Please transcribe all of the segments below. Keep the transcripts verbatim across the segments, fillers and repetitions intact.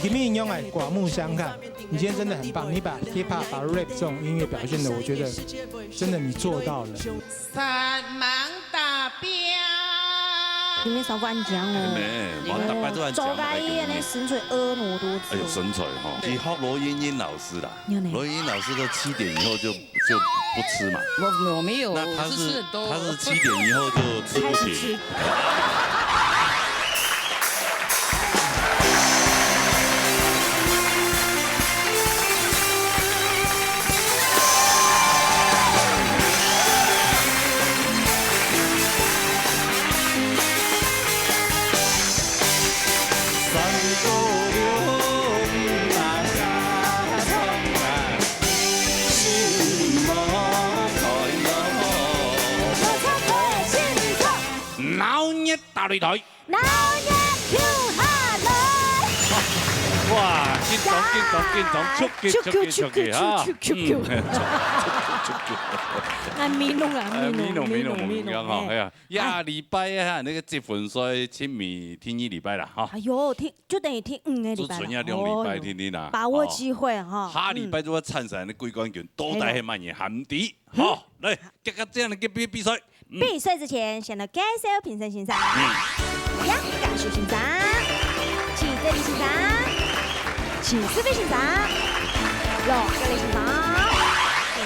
你们一样哎，刮目相看。你今天真的很棒，你把 hip hop、把 rap 这种音乐表现的，我觉得真的你做到了。煞猛打拚。你们上班讲哦。没，我打扮都很讲，做个伊安尼身材婀娜多姿。哎呦，身材哈，你学罗云英老师啦，有呢。罗云英老师都七点以后就就不吃嘛。我我没有，那他是我是吃很多。他是七点以后就吃不停。开始吃。闹热大擂台。闹热跳下来。哇，紧张，紧张，紧张，出去，出去，出去，出去，哈。出去，出去，出去。嗯，出去，出去，出去。哎，美濃啊，哎，美濃，美濃，美濃，美濃，美濃，哎。哎呀，下禮拜啊，那個積分賽，尋日第二禮拜啦，哈。哎喲，第 就等於第五个禮拜啦。只剩下兩禮拜，哦喲，天天啊。把握機會哈。哦。下禮拜就要參賽个季軍軍，嗯。到底係麼人，還毋知。嗯。好，來，結合這樣个比，比賽。嗯。比賽之前，先來介紹評審先生。嗯。楊家樹先生，徐正先生，徐世飛先生，羅國立先生。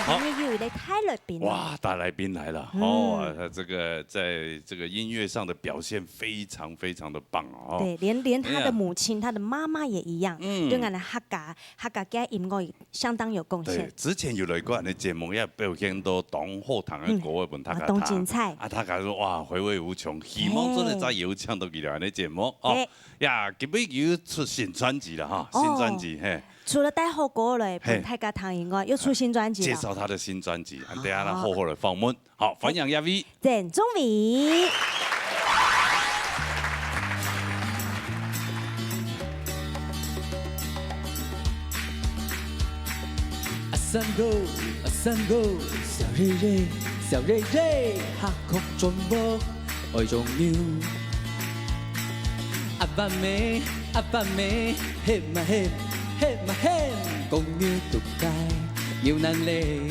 好。今天又有一位大來賓了。哇，大來賓來了。嗯。哦，他這個在這個音樂上的表現非常非常的棒哦。對，連，連他的母親，哎呀。他的媽媽也一樣，嗯。對𠊎等客家，客家个音樂相當有貢獻。對，之前有來過𠊎等節目，也表現到當好聽个歌，嗯。分大家聽。啊，當精彩。啊，大家說，哇，回味無窮，希望真的再邀請到佢來𠊎等節目哦。對。呀，今日又出新專輯了哈，哦。新專輯，嘿。除了帶好歌來分大家聽以外，嘿。又出新專輯了。介紹他的新專輯，啊，等下來好好來訪問。好。 好，歡迎這位。鄭中偉。阿三哥，阿三哥，笑咿咿，笑咿咿，客家傳播愛種牛。阿爸姆，阿爸姆，喊啊喊，喊啊喊，公牛犢个牛奶咧。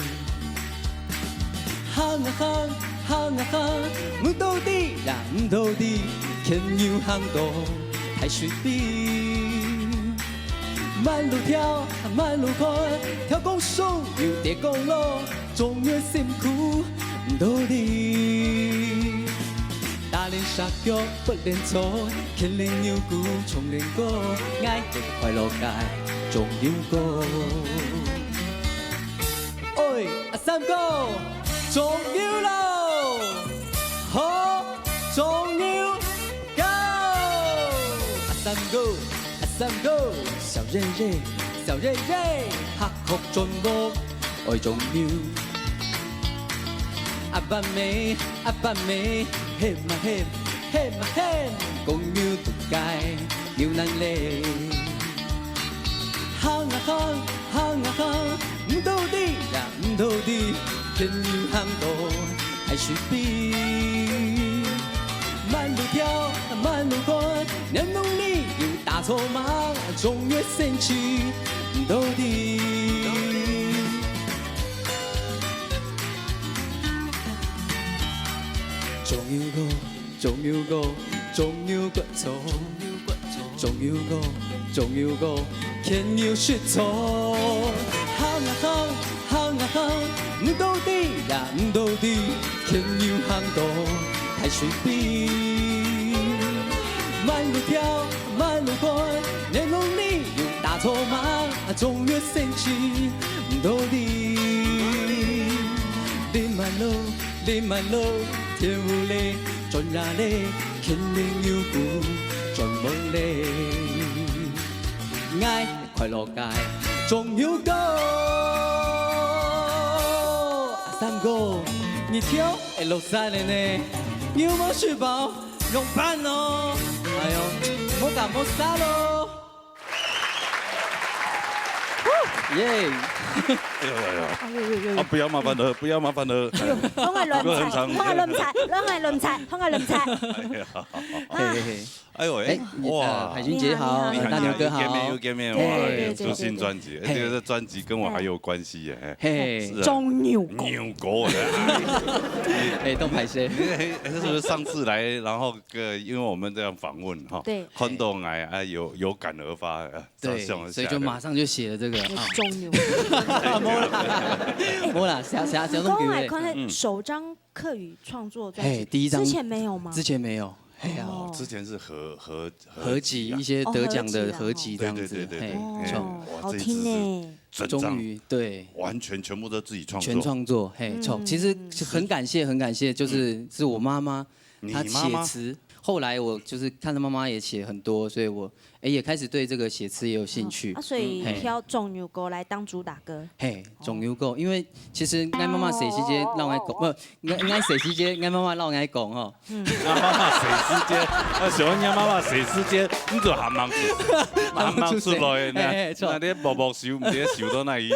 行啊行，行啊行，毋到底呀毋到底，牽牛行到大水邊。慢路跳，慢路看，跳公樹又跌公路，總有辛苦毋到底。打練沙腳，不練草，牽練牛牯，唱練歌，𠊎个快樂个種牛歌。 喂，阿三哥，種牛囉！好，種牛，go！阿三哥，阿三哥，笑咿咿，笑咿咿，客家傳播愛種牛。阿爸姆，阿爸姆，喊啊喊，喊啊喊，公牛犢个牛奶咧。 行啊行，行啊行，毋到底呀毋到底，牽牛行到大水邊。慢路跳，慢路看，連農民又打草蜢，種牛生趣，毋到底。種牛歌， 種牛歌，種牛歌唱。種牛歌，種牛歌，牽牛食草。行啊行，行啊行，毋到底呀毋到底，牽牛行到大水邊。慢路跳，慢路看，連農民又打草蜢，種牛生趣，毋到底。你慢路， 你慢路，天烏咧，轉呀咧，牽你牛牯，轉無咧。𠊎快樂个種牛歌。阿三哥，你跳會落山了呢，你有無食飽？仰般哦？哎喲，莫搞莫殺咯。 耶！哎呦哎呦！哎呦呦呦！啊，不要麻煩了，不要麻煩了。哎呦，放个亂菜，放个亂菜，放个亂菜，放个亂菜。哎呀，嘿嘿嘿。哎呦，哎，哎，哇。呃，海君姐好，你好，你好，大牛哥好。又见面，又见面，哇，对，对，对，有出新专辑，对，对，哎，这个专辑跟我还有关系耶，哎。嘿。是啊。种牛角。牛角的。哎，都拍谁？哎，是不是上次来，然后，呃，因为我们这样访问哈，对。看到哎，啊，有，有感而发，啊，照相一下。对，所以就马上就写了这个，啊。种牛。没啦，没啦，写，写，写东西。你讲来看，嗯。首张客语创作专辑，嘿，第一张。之前没有吗？之前没有，嘿啊。哦。之前是合，合，合集啊。合集，一些得奖的合集这样子，哦，合集啦，哦。嘿，对，对，对，对，对。哦，嘿，哇，好听呢。这一次是整张终于，对。完全全部都自己创作。全创作，嘿，嗯。创，其实很感谢，很感谢，就是，嗯。是我妈妈，你妈妈？她写词，后来我就是看着妈妈也写很多，所以我，哎，也开始对这个写词也有兴趣。哦，啊，所以，嘿。挑种牛角来当主打歌。嘿，种牛角，因为其实，哎，妈妈写时间让我讲，哦。不， 𠊎，𠊎細時節，𠊎媽媽摎𠊎講吼。嗯。𠊎媽媽細時節，啊，想講𠊎媽媽細時節，你就還吂出，還吂出來呢。嘿，嘿，著。該你默默想，毋知想到哪去。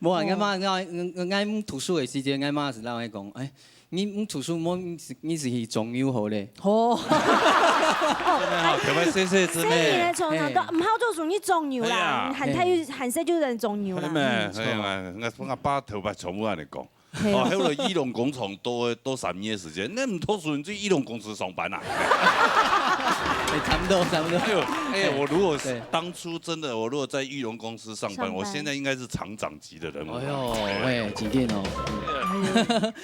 無啊，𠊎媽，𠊎，𠊎，𠊎毋讀書个時節，𠊎媽係摎𠊎講，哎，你毋讀書，無，你係，你係去種牛好咧。哦。真的哈，特別細細隻呢。細人仔常常都，嘿。毋好做事，你種牛啦，哎呀。還太，嘿。還細就人種牛啦。係咩？嗯，係啊，𠊎，𠊎阿爸頭擺全部恁樣講。 嘿。哦，後來裕隆工廠多，多三年時間，你毋讀書，你去裕隆公司上班啊？哎，差不多，差不多。哎呦，哎，我如果是，對。当初真的，我如果在裕隆公司上班，上班。我现在应该是厂长级的人物吧。哎呦，喂，几点哦？哎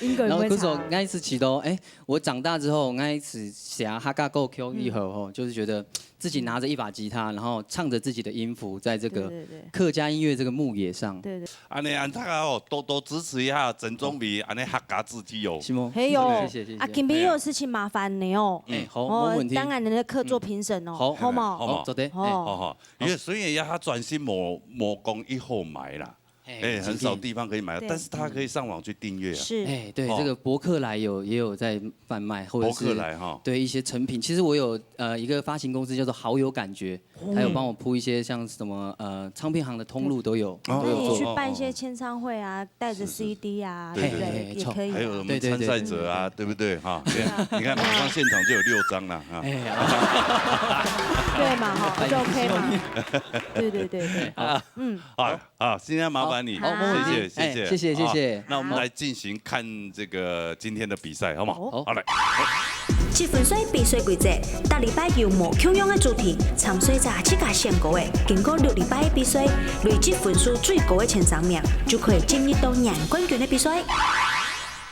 呦，应该有没有差？然后可是我那一次起头，哎，我长大之后，那一次写客家歌曲以后，吼，就是觉得自己拿着一把吉他，然后唱着自己的音符，在这个对，对，对。客家音乐这个牧野上。对，对。 恁樣，恁大家哦，多多支持一下曾宗偉，恁樣客家子弟哦。是嗎？嘿喲，謝謝，謝謝。啊，今晡日有事情麻烦你哦。哎，好，哦，没问题。当然，你的客座评审哦，嗯。好。好吗？好，做得。哦。哎。好，好。因为虽然也他专心某，某公益后买啦，嘿，哎，很少地方可以买到，对。但是他可以上网去订阅啊。是。哎，对，哦。这个博客来有，也有在贩卖，或者是博客来哈。对，一些成品。其实我有，呃，一个发行公司叫做好友感觉， 他有帮我铺一些像什么，呃，唱片行的通路都有，哦。都有做。那你去办一些签唱会啊，带着是，是，是。C D啊，对，对，对不对？对，也可以啊。还有我们参赛者啊，对，对，对，对。对不对？哈，对啊。你看，马上现场就有六张了，哈。哎，对嘛，哈，就OK嘛。对，对，对，对。啊，嗯。好，好，今天麻烦你，好，好，没问题。谢谢，谢谢。哎，谢谢，谢谢。好，那我们来进行看这个今天的比赛，好吗？好。好，来。 积分赛比赛规则，逐禮拜有無共樣个主題，參賽者自家選歌个，經過六禮拜个比賽，累積分數最高个前三名，就可以進入到贏冠軍个比賽。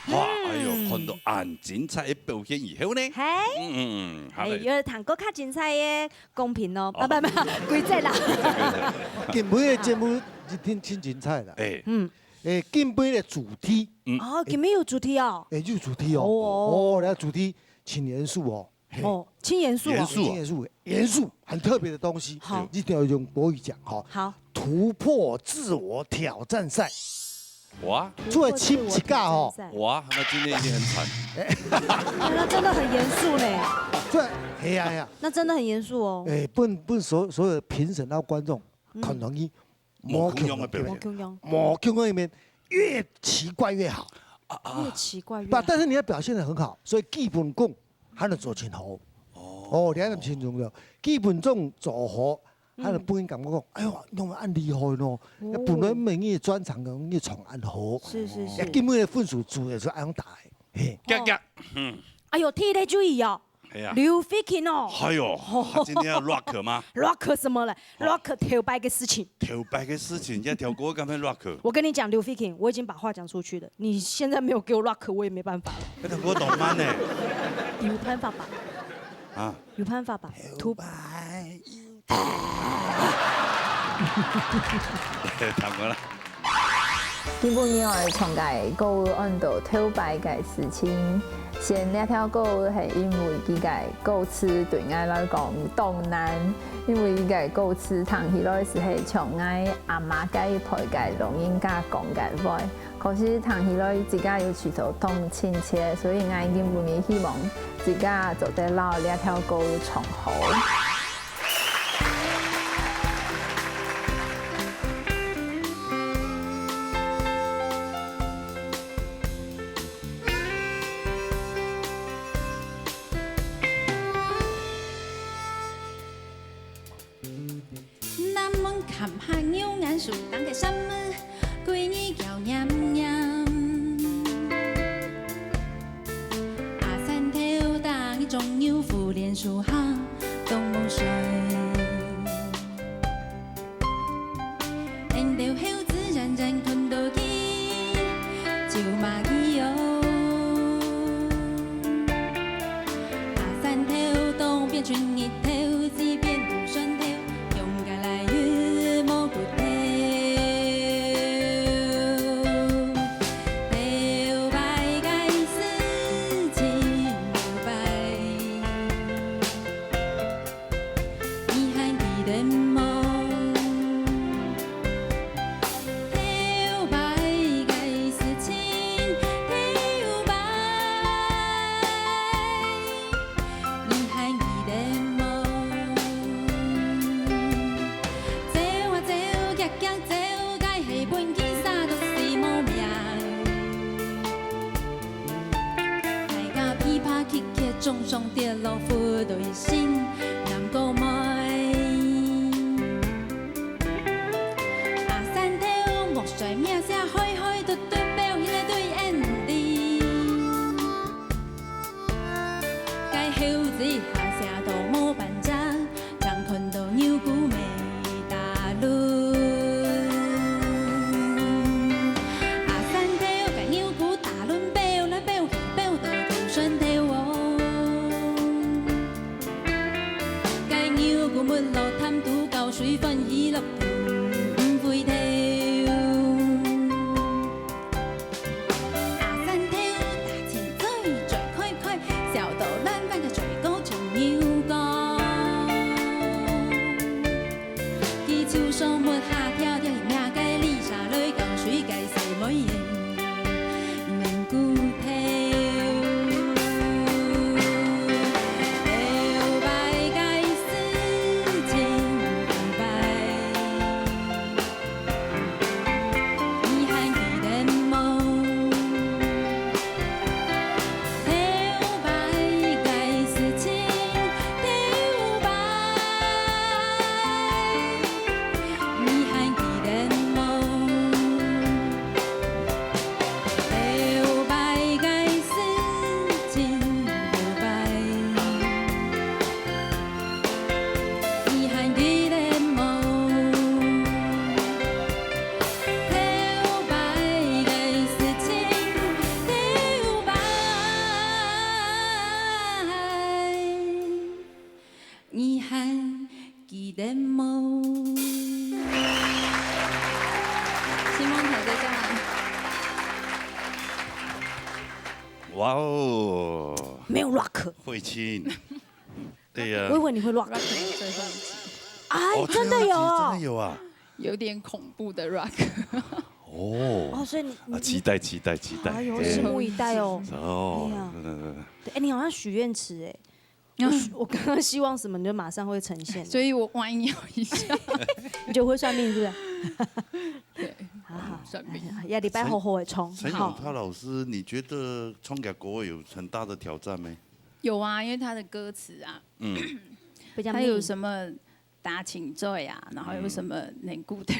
哇，哎呦，看到恁精彩个表現以後呢？嘿。嗯，嗯，嗯，好嘞。哎，有聽過較精彩个公平哦，哦。啊，不，不，规则啦。今晡日个節目一定真精彩啦。哎。嗯。哎，今晡日个主題，嗯。哦，今晡日有主題哦。哎，有主題哦。哦。哦，那主题 请严肃哦。嘿。哦，请严肃哦。严肃啊。请严肃，严肃，很特别的东西。好。一定要用国语讲哈。好。突破自我挑战赛。哇。出来请一个吼。突破自我挑战赛。哇，那今天一定很惨。那真的很严肃呢。这，哎呀哎呀。那真的很严肃哦。哎，不能，不能所，所有的评审到观众，嗯。看容易 无共样个表现。无共样。无共样个面，越奇怪越好。啊，啊。越奇怪越好。不，但是你要表现得很好，所以基本功还能做真好。哦。哦，你还能形容的，基本功做好，嗯。还能分人感觉讲，哎呦，你们恁厉害咯。哦。那本来没有专长的，你唱恁好。是，是，是。那根本的分数主要是恁样打的，嘿。哦。嗯。哎呦，第一个注意哦。 哎呀。刘慧卿哦。哎呦，她今天要rock吗？Rock什么了？哦。Rock头擺个事情。头擺个事情，人家条歌干嘛rock？我跟你讲，刘慧卿，我已经把话讲出去了，你现在没有给我rock，我也没办法了。那条歌懂吗呢？有办法吧？啊。有办法吧？头擺。听过了。 今晡日愛唱个歌安到頭擺个事情。選這條歌係因為佢个歌詞對𠊎來講當難，因為佢个歌詞聽起來係像𠊎阿媽該一輩个老人家講个話，可是聽起來自家又覺得當親切，所以𠊎今晡日希望自家做得摎這條歌唱好。南門坎下牛眼樹頂个山姆，歸日叫念念。阿三頭打一種牛，扶蓮樹下，冬無睡。 𫣆兜猴子遠遠看到佢，就罵佢哦。阿三頭東邊伸日頭，西邊渡船頭，仰个來又無骨頭。頭擺个事情頭擺。 你還記得無？頭擺个事情頭擺，你還記得無？走啊走，遽遽走，該係分佢殺到死無命。 大家噼啪klick klick，重重跌落，扶到一身南瓜糜。阿三頭目睡名聲，開開嘟嘟，飆起來對𫣆俚。該猴子下寫到無半隻，正看到牛牯尾 打輪。阿三頭个牛牯打輪飆來飆去，飆到渡船頭哦。該牛牯沒落，貪圖高水，歡喜樂毋回頭。 阿三頭打親嘴嘴開開，笑到爛番个嘴角像牛角。佢就想摸下跳跳，命个里沙來搞水个細妹人，能骨頭。頭擺个事情頭擺。 你還記得無？頭擺个事情頭擺，你還記得無？頭擺个事情頭擺。 你還記得無？頭擺个事情頭擺，你還記得無？星光台在幹嘛？哇哦，没有 rock。慧清，对呀、我以为你会 rock。最后一集哎，哦，真的有最后一集真哦的。有啊，有点恐怖的 rock，哦哦，所以你啊，期待期待期待，哎呦，哎拭目以待哦。哦哎呀，对对对，对，哎，你好像许愿池哎。我许我刚刚希望什么，你就马上会呈现。所以我弯腰一下。你就会算命是不是？对，好好，算命。下礼拜好好的冲。陈好咏达老师，你觉得唱个歌有很大的挑战没？有啊，因为他的歌词啊，嗯，比较他有命什么打请罪啊，然后有什么能骨头，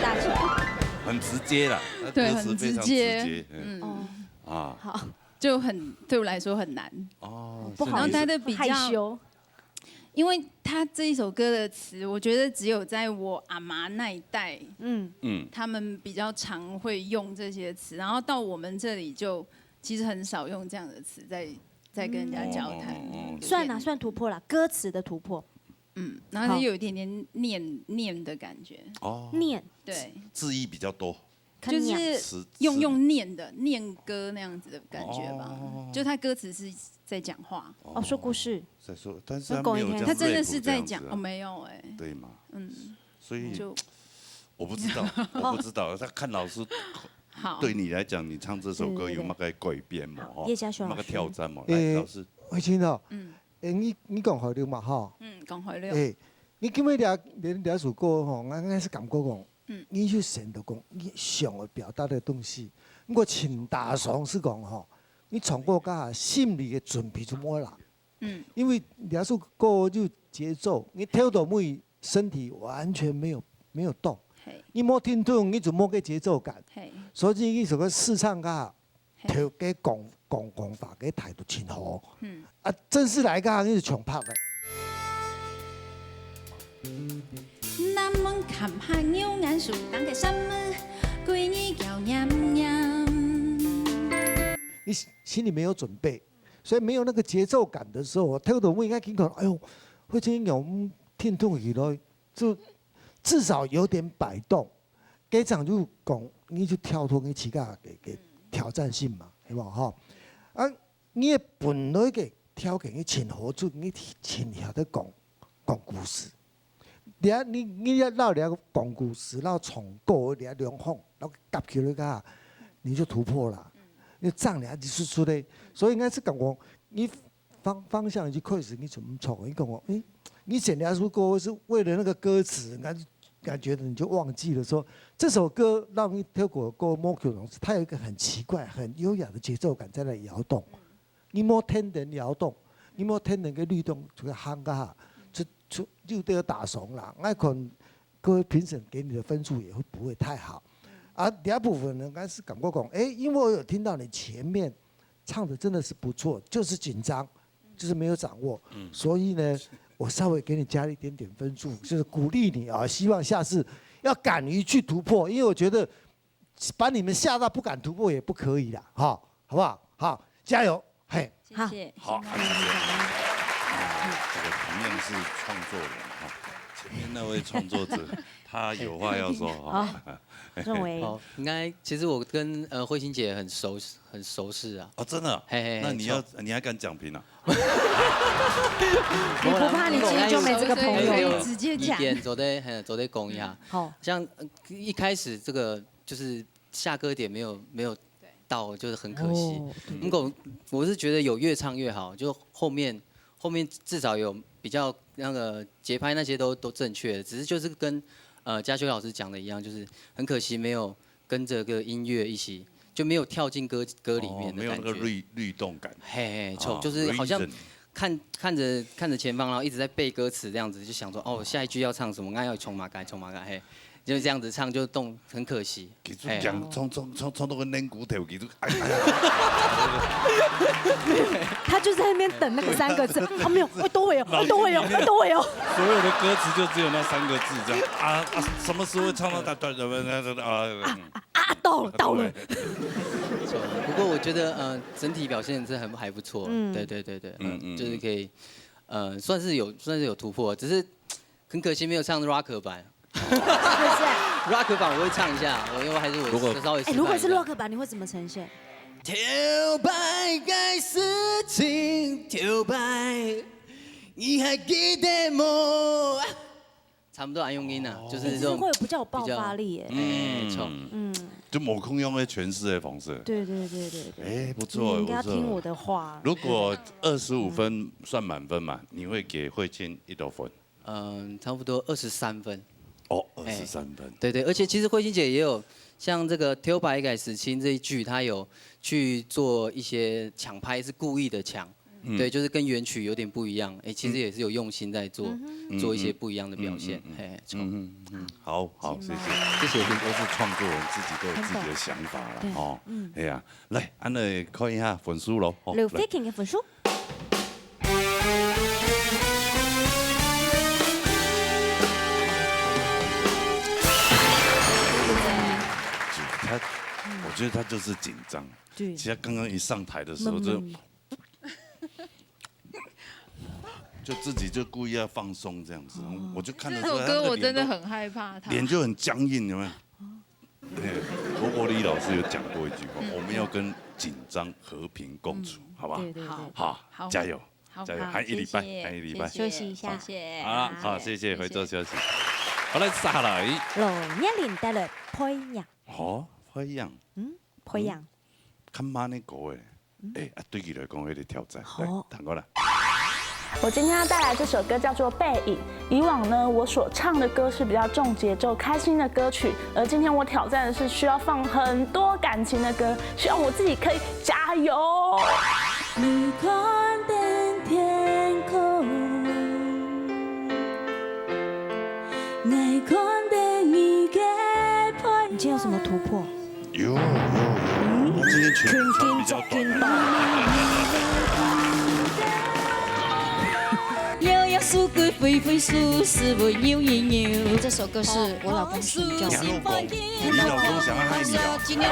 大型。很直接啦，那对歌词非常直很直接接，嗯哦，啊，好，就很对我来说很难。哦，不好意思，然后他的比较害羞。因为他这一首歌的词，我觉得只有在我阿妈那一代，嗯，嗯，他们比较常会用这些词，然后到我们这里就其实很少用这样的词在在跟人家交谈。哦哦哦哦算啦，算突破啦，歌词的突破。嗯，然后好他有一点点念念的感觉，哦，念，对，字意比较多，就看念是词用词用念的念歌那样子的感觉吧，哦就他歌词是在讲话，哦，说故事。在说，但是那讲一天他没有这样他真的 rap 是在这样子啊讲哦，没有哎，对嘛？嗯，所以就我不知道，我不知道，他看老师好，对你来讲，你唱这首歌对对对有没有改改变嘛？哈，叶家雄有没有个老师挑战嘛？诶来，老师，慧清哦，嗯诶，你你讲好了嘛吼？嗯，讲好了，诶，你今日了了了首歌吼，俺俺是感觉讲，嗯你就显得讲，你想要表达的东西，不过请大赏是讲吼，你唱歌个心理的准备怎么啦？嗯。因為這首歌就節奏，你跳到尾，身體完全沒有，沒有動。嘿。你無停頓，你就無个節奏感。嘿。所以你這个試唱啊，嘿。跳个講，講，講法个態度真好。嗯。啊，正式來个，你就像拍个。南門看下牛眼樹，當个山門，歸日叫念念。你心，心裡沒有準備，所以沒有那個節奏感的時候，我跳到尾應該聽可能，哎喲，會真有，嗯，聽懂起來，就至少有點擺動。家長就講，你就跳脫你自家个，个挑戰性嘛，對吧？哈。啊，你本來个條件你真好，就你真曉得講，講故事。你啊，你，你要讓人家講故事，然後唱歌，你啊兩項，然後夾起來个，你就突破了。你這樣你還是出來，所以應該是講講，你方，方向已經開始，你怎麼唱？你講我，誒，你選那首歌是為了那個歌詞，感，感覺你就忘記了說，這首歌讓你跳過歌，莫克同志，它有一個很奇怪、很優雅的節奏感在那裡搖動。你無天然搖動，你無天然个律動，就會夯个哈，就，就，就得打爽啦。愛看各位評審給你的分數也會不會太好。啊，第二部分呢，應該是感覺講，誒，因為我有聽到你前面唱的真的是不錯，就是緊張，就是沒有掌握。嗯。所以呢，我稍微給你加了一點點分數，就是鼓勵你啊，希望下次要敢於去突破，因為我覺得把你們嚇到不敢突破也不可以啦，哈，好不好？好，加油，嘿。謝謝。好，謝謝。啊，這個同樣是創作人哈，前面那位創作者他有話要說哈。好，認為。好，應該其實我跟，呃，慧欣姐很熟，很熟識啊。哦，真的啊？嘿嘿嘿，那你要，你還敢講評啊？你不怕你今天就沒這個朋友了？直接講。一點做得，嘿，做得講一下。好。像，呃，一開始這個就是下歌點沒有，沒有到，就是很可惜。哦，對。如果我是覺得有越唱越好，就後面，後面至少有比較那個節拍那些都，都正確的，只是就是跟，呃，嘉修老師講的一樣，就是很可惜沒有跟著個音樂一起，就沒有跳進歌，歌裡面的感覺。哦，沒有那個律，律動感。嘿，嘿，就，啊，就是好像 rhythm。看，看著，看著前方，然後一直在背歌詞這樣子，就想說，哦，下一句要唱什麼，那要衝嘛該，衝嘛該，嘿，就這樣子唱就動，很可惜。其實講，嘿。創，創，創，創作个冷骨頭，其實，哎，哎呀。他就在那邊等那個三個字，啊，沒有，哦，都會有，哦，都會有，哦，都會有。所有的歌詞就只有那三個字這樣，啊，啊，什麼時候會唱到大，大，啊，嗯。啊，到了，到了。對。不錯，不過我覺得，呃，整體表現是很，還不錯。嗯。對，對，對，對，嗯，嗯，就是可以，呃，算是有，算是有突破，只是很可惜沒有唱rock版。是不是啊？Rock版我會唱一下，我，因為我還是我如果稍微示範一下。哎，如果是rock版，你會怎麼呈現？頭擺个事情，頭擺，你還記得無？ 差不多恁樣音啊，哦。就是這種其實會比較有爆發力耶。比較，哎，沒錯。嗯。嗯。就無共樣个詮釋的方式。對，對，對，對，對。哎，不錯，你應該要聽我的話。不錯。如果二十五分算滿分嘛，你會給慧欣幾多分？嗯，差不多二十三分。哦，哎。二十三分。對，對，而且其實慧欣姐也有像這個頭擺个事情這一句，她有去做一些搶拍，是故意的搶。 嗯。對，就是跟原曲有點不一樣，哎，其實也是有用心在做，嗯哼。做一些不一樣的表現，嗯，嗯，嗯。嘿，沒錯。嗯，嗯，嗯。好，好，謝謝。謝謝。都是創作人自己都有自己的想法啦，真的。哦。對，嗯。哎呀，來，恁樣看一下分數咯，哦，劉慧卿个分數。來。他，我覺得他就是緊張。對。其實他剛剛一上台的時候就，嗯，嗯，嗯。 就自己就故意要放鬆這樣子，哦。我就看得出來他那個臉都，這首歌我真的很害怕他。臉就很僵硬，有沒有？哦。對，羅國立老師有講過一句話，嗯。我們要跟緊張和平共處，嗯。好不好？對，對，對。好。好，好。加油，好，加油，好，還一禮拜，謝謝，還一禮拜。謝謝，休息一下。謝謝。好了，好，好，謝謝，謝謝。回座休息。好，來，再來。羅月玲帶來《培養》。哦，《培養》。嗯，《培養》。嗯。較慢的歌誒。 哎，啊，對佢來講有點挑戰。好。來，彈過來。我今天要帶來這首歌叫做《背影》。以往呢，我所唱的歌是比較重節奏、開心的歌曲，而今天我挑戰的是需要放很多感情的歌，希望我自己可以加油。你看天天看得你个背影。你今天有什么突破？有有有，他今天全全身比较短。摇摇手个挥挥手，斯文扭一扭。这首歌是我老公睡觉。你老公，你老公想要害你啊？今天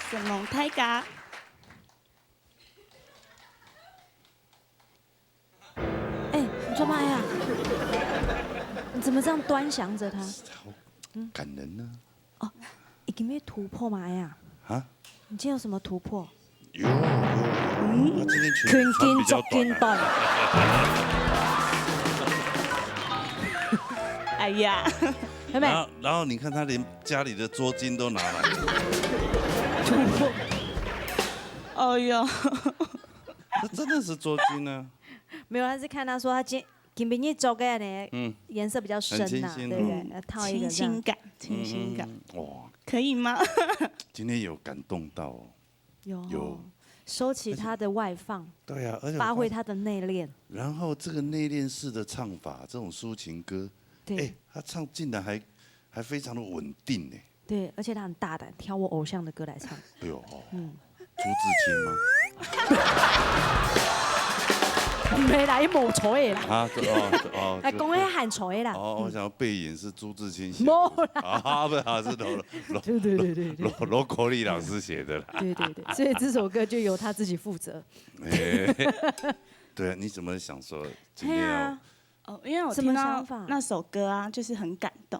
承蒙大家。哎，你做嘛呀？你怎么这样端详着他？好感人呢。哦，已经被突破嘛呀？啊？你今天有什么突破？有有有，他今天全全身比较短啊。哎呀，妹妹，然后然后你看他连家里的桌巾都拿来，哎呦，这真的是桌巾啊。没有，他是看他说他今今天做个呢，嗯，颜色比较深呐，很清新，对不对？嗯，要套一个这样。清新感，清新感，嗯，哇，可以吗？今天有感动到哦。有，有。收起他的外放，对啊，而且我发现，发挥他的内敛。然后这个内敛式的唱法，这种抒情歌，对。哎，他唱竟然还还非常的稳定呢。对，而且他很大胆，挑我偶像的歌来唱。哎呦，哦，嗯，朱自清吗？没啦，伊無錯的啦。啊，这哦，这哦，哎，这讲的很错的啦。哦，我想要背影是朱自清写的。没啦。啊，不，啊，是罗罗对对对对对。罗罗国立老师写的啦。对对对，所以这首歌就由他自己负责。哎，对啊，你怎么想说今天要？对啊。哦，因为我什么听到想法那首歌啊，就是很感动，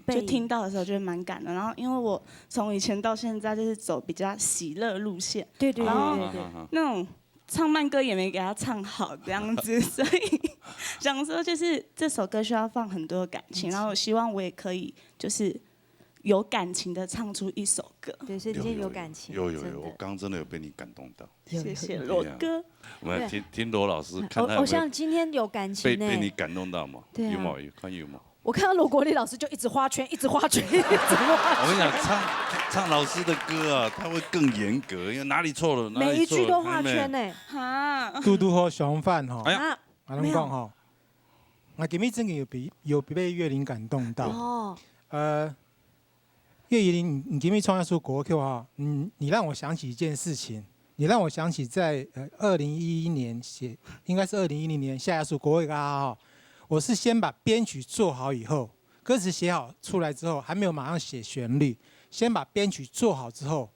背影就听到的时候觉得蛮感动。然后因为我从以前到现在就是走比较喜乐路线，对对然后对对对，那种唱慢歌也没给他唱好这样子，所以想说就是这首歌需要放很多感情，然后我希望我也可以就是有感情的唱出一首歌。对，所以你今天有感情，有有有，真的我刚真的有被你感动到。谢谢罗哥。我们听听罗老师看偶他有没有偶像今天有感被情呢。被你感动到吗？对啊有吗？有看有吗？我看到罗国立老师就一直画圈，一直画圈，一直画。我跟你讲，唱唱老师的歌啊，他会更严格，因为哪里错了，哪里错了每一句都画圈呢。哈，嘟嘟和熊饭哈，哎呀啊，我跟你讲哈，我今天真的有被有被岳林感动到。哦，呃，岳林，你你今天唱那首歌曲哈，嗯，你让我想起一件事情，你让我想起在呃二零一一年写，应该是二零一零年写一首歌曲啊哈，我是先把编曲做好以后，歌词写好出来之后，还没有马上写旋律，先把编曲做好之后，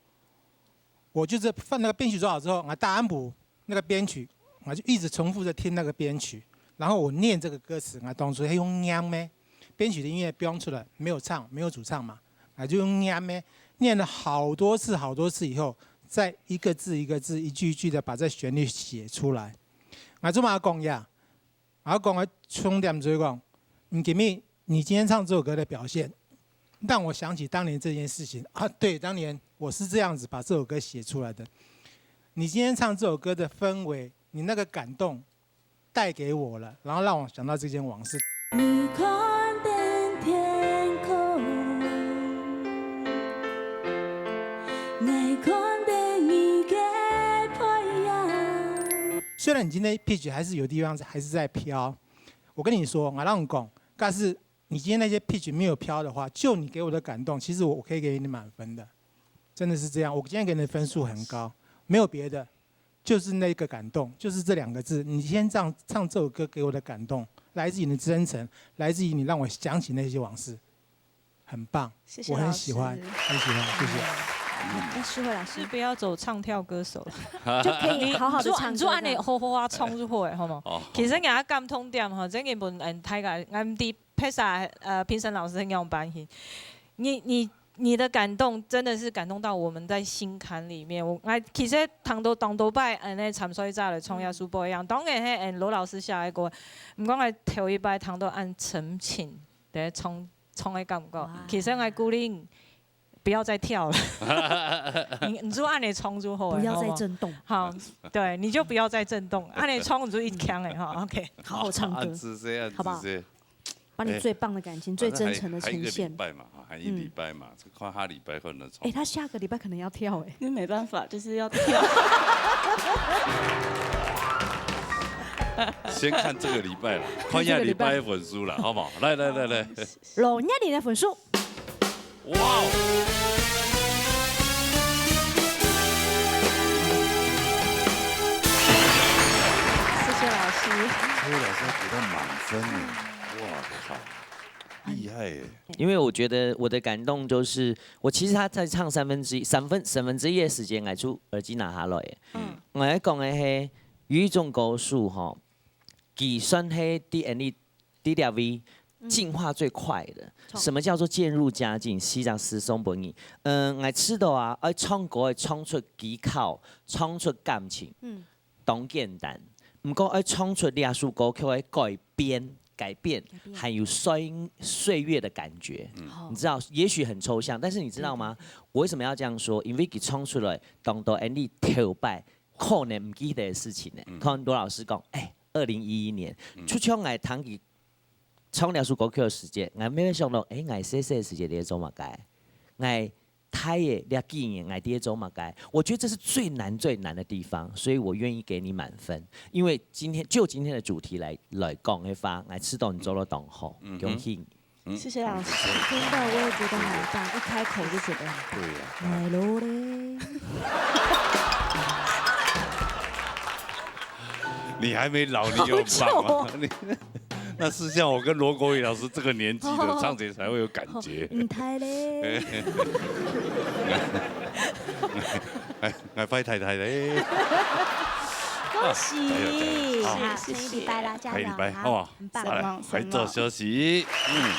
我就是放那个编曲做好之后，啊，大安普那个编曲，我就一直重复着听那个编曲，然后我念这个歌词，啊，当初还用念咩？编曲的音乐标出来，没有唱，没有主唱嘛，啊，就用念咩？念了好多次，好多次以后，再一个字一个字，一句一句的把这旋律写出来。啊，做嘛讲呀？啊，讲个重点就是讲，你今天你今天唱这首歌的表现，让我想起当年这件事情啊。对，当年我是这样子把这首歌写出来的。你今天唱这首歌的氛围，你那个感动带给我了，然后让我想到这件往事。你看见天空，我看见你的太阳。虽然你今天 pitch 还是有地方还是在飘，我跟你说，我让你讲，但是你今天那些 pitch 没有飘的话，就你给我的感动，其实我我可以给你满分的，真的是这样。我今天给你的分数很高，没有别的，就是那个感动，就是这两个字。你今天这样唱这首歌给我的感动，来自于你的真诚，来自于你让我想起那些往事，很棒，谢谢我很喜欢，老师很喜欢，谢谢。哎，世慧老师是不要走唱跳歌手了。就可以好好的唱歌。你做你做安尼好好啊，唱就好诶，好无？哦其实人家感动点吼，真个本嗯，大家俺哋拍啥呃评审老师很样板型，你你你的感动真的是感动到我们在心坎里面。我哎，其实当多当多拜嗯，那参赛者来唱耶稣歌一样，当然嘿，嗯，罗老师写的歌，毋过我头一拜当多按沉情的唱唱的感觉。其实我鼓励你不要再跳了，你你就按你唱就好了，不要好吗再震动，好，对，你就不要再震动，按你唱你就一腔哎哈，OK。好好唱歌，啊，是这样，好不好是这样。把你最棒的感情、最真诚的呈反正还还有一个礼现。拜嘛，哈，还一礼拜嘛，这看下礼拜可能唱哎，。他下个礼拜可能要跳哎。那没办法，就是要跳。先看这个礼拜了，看一下礼拜的分数了，好不好？来来来来，罗月玲的分数，哇哦！谢谢老师。所以老师要给他满分呢，哇靠，厉害耶！因为我觉得我的感动就是，我其实他在唱三分之一，三分三分之一的时间，我就耳机拿下来耶。嗯我来讲的嘿，有一种歌手吼，佢算是第 N D D W 进化最快的。错什么叫做渐入佳境？西藏斯松本语，嗯，我知道啊，爱唱歌，爱唱出技巧，唱出感情，嗯，当简单。毋过爱唱出这首歌曲的改变，改变，改变还有岁岁月的感觉。好你知道，也许很抽象，但是你知道吗？我为什么要这样说？因为佢唱出来，当多 Andy 头摆可能唔记得的事情呢。看罗老师讲，哎，二零一一年，就像我弹吉唱这首歌曲的时间，我没有想到，哎，我细细的时间在做么个？我大个这几年，我在做么个？我觉得这是最难最难的地方，所以我愿意给你满分。因为今天就今天的主题来来讲的话，我知道你做了当好，恭喜你。谢谢老师。真的，我也觉得很棒，一开口就觉得很棒。对呀、来喽嘞，你还没老，你有很棒吗？好久哦你那是像我跟罗国语老师这个年纪的，唱起来才会有感觉。你太嘞，哎，哎，拜太太嘞。恭喜！加油加油好，好生日礼拜啦，加油！生日礼拜，好好不好？很棒。来，什么快做休息。嗯，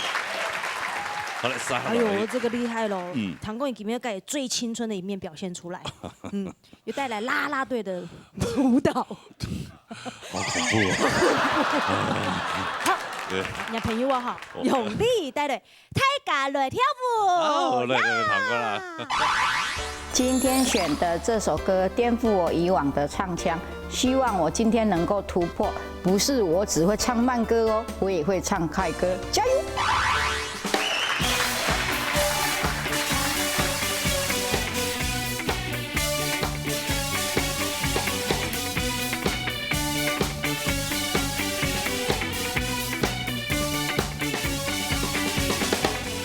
好了，三号哎呦，来，这个厉害喽！嗯唐公也今天把最青春的一面表现出来，嗯，又带来啦啦队的舞蹈。好恐怖哦。好，对，你的朋友啊哈，哦用力带队，大家来跳舞。好，来来来，唐哥啦。今天选的这首歌颠覆我以往的唱腔，希望我今天能够突破，不是我只会唱慢歌哦，我也会唱快歌，加油！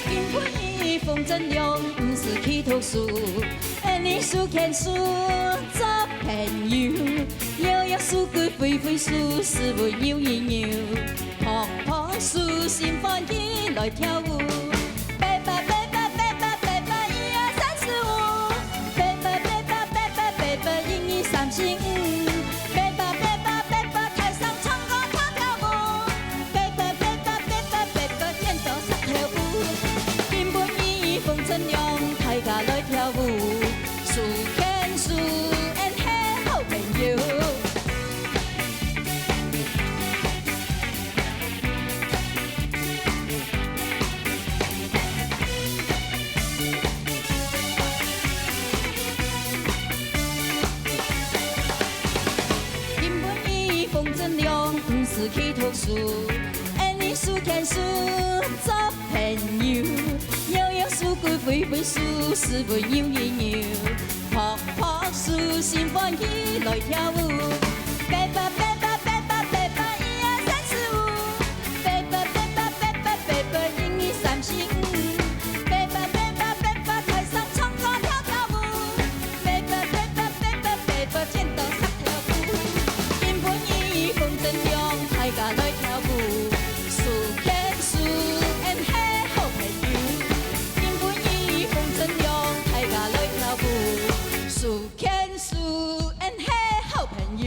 今晡日風真涼，毋使去讀書。恁呢手牽手做朋友，搖搖手，舉揮揮手，斯文扭一扭，拍拍手，心歡喜來跳舞。八八八八八八八八，一二三四五。八八八八八八八八，一二三四五。八八八八八八，台上唱歌跳跳舞。 八八八八八八八八，剪刀石頭布。今晡日風真涼，大家來跳舞，手牽手，俺係好朋友。 今晡日風真涼，毋使去讀書，俺呢手牽手做朋友，搖搖手，舉揮揮手，斯文扭一扭，拍拍手，心歡喜來跳舞。八八八八八八八八，一二三四五。八八八八八八八八，一二三四五。八八八八八八，台上唱歌跳跳舞。 八八八八八八八八，剪刀石頭布。今晡日風真涼，大家來跳舞，手牽手，俺係好朋友。今晡日風真涼，大家來跳舞，手牽手，俺係好朋友。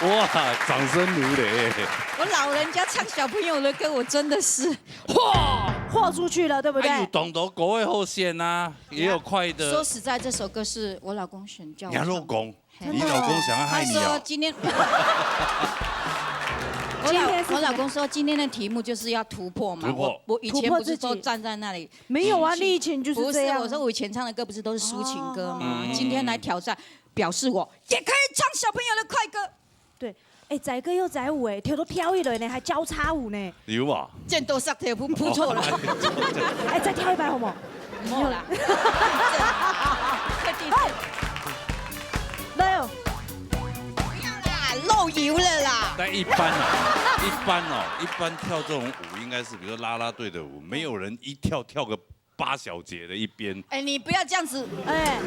哇，掌声如雷。我老人家唱小朋友的歌，我真的是，哇，豁出去了，对不对？哎，有當多歌个好選啊，也有快的。说实在，这首歌是我老公选叫我唱。你老公，嘿你老公想要害你哦。他说今天，我今天是老我老公说今天的题目就是要突破嘛。突破我我以前突破不是都自己站在那里，没有啊，你以前就是不是，这样。我说我以前唱的歌不是都是抒情歌吗？哦今天来挑战，表示我也可以唱小朋友的快歌。对，哎，载歌又载舞哎，跳都跳一轮呢，还交叉舞呢。有啊。剪刀石头布，不错了。哎，再跳一百好不好？没有啦，快地震。来哦，不要啦，漏油了啦。但一般哦，一般哦，一般跳这种舞应该是，比如说啦啦队的舞，没有人一跳跳个八小节的一边。哎，你不要这样子。哎，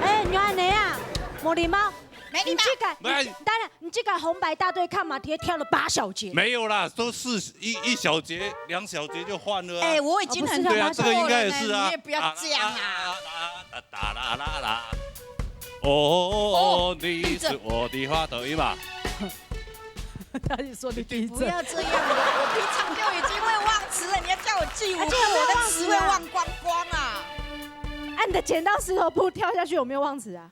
哎，你安尼啊，没礼貌。没礼貌你这个，没你当然，你这个红白大对抗嘛，直接跳了八小节。没有啦，都是一一小节、两小节就换了啊。哎，我已经很哦不是对啊，跳这个应该也是啊。你也不要这样啊。啊啦啦啦啦。哦，你是我的花朵，对吧？他就说你地不要这样，我我平常就已经会忘词了，你要叫我记舞步，我的词会忘光光啊。哎，你的剪刀石头布跳下去有没有忘词啊？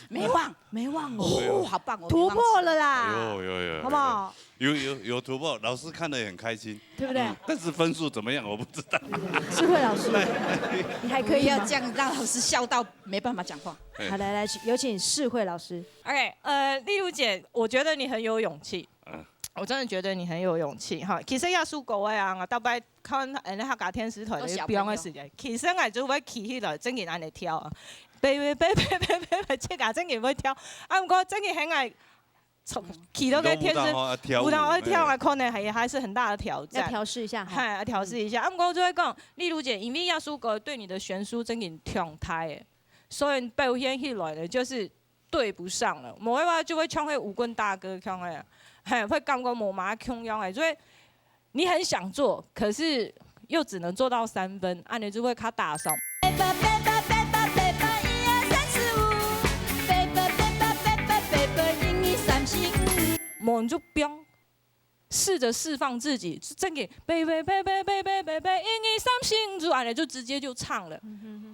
没忘。没忘哦，哦，好棒哦，突破了啦，有有有，好不？好？有有有突破，老师看了也很开心。对不对？但是分数怎么样我不知道。智慧老师，你还可以吗不要这？样，让老师笑到没办法讲话。好，来来，有请世慧老师。 OK，呃，丽如姐，我觉得你很有勇气。嗯我真的觉得你很有勇气哈。其实耶稣狗哎啊，大概看人家客家电视台的表演的时间，其实我就会起起来，真的安尼跳啊，别别别别别别别，这个真的会跳。啊，不过真的很爱，从起到个天是舞蹈会跳啊，可能还还是很大的挑战。要调试一下哈。嗨，要调试一下。啊，不过就会讲，例如讲，因为耶稣狗对你的悬殊真的很痛胎诶，所以表现起来呢，就是对不上了。某一把就会像那舞棍大哥，像那样，嘿，会感觉无嘛共样诶，所以你很想做，可是又只能做到三分，啊，你就会卡打上。无你就不用试着释放自己，真的，baby baby baby baby baby，一二三四，就安尼就直接就唱了。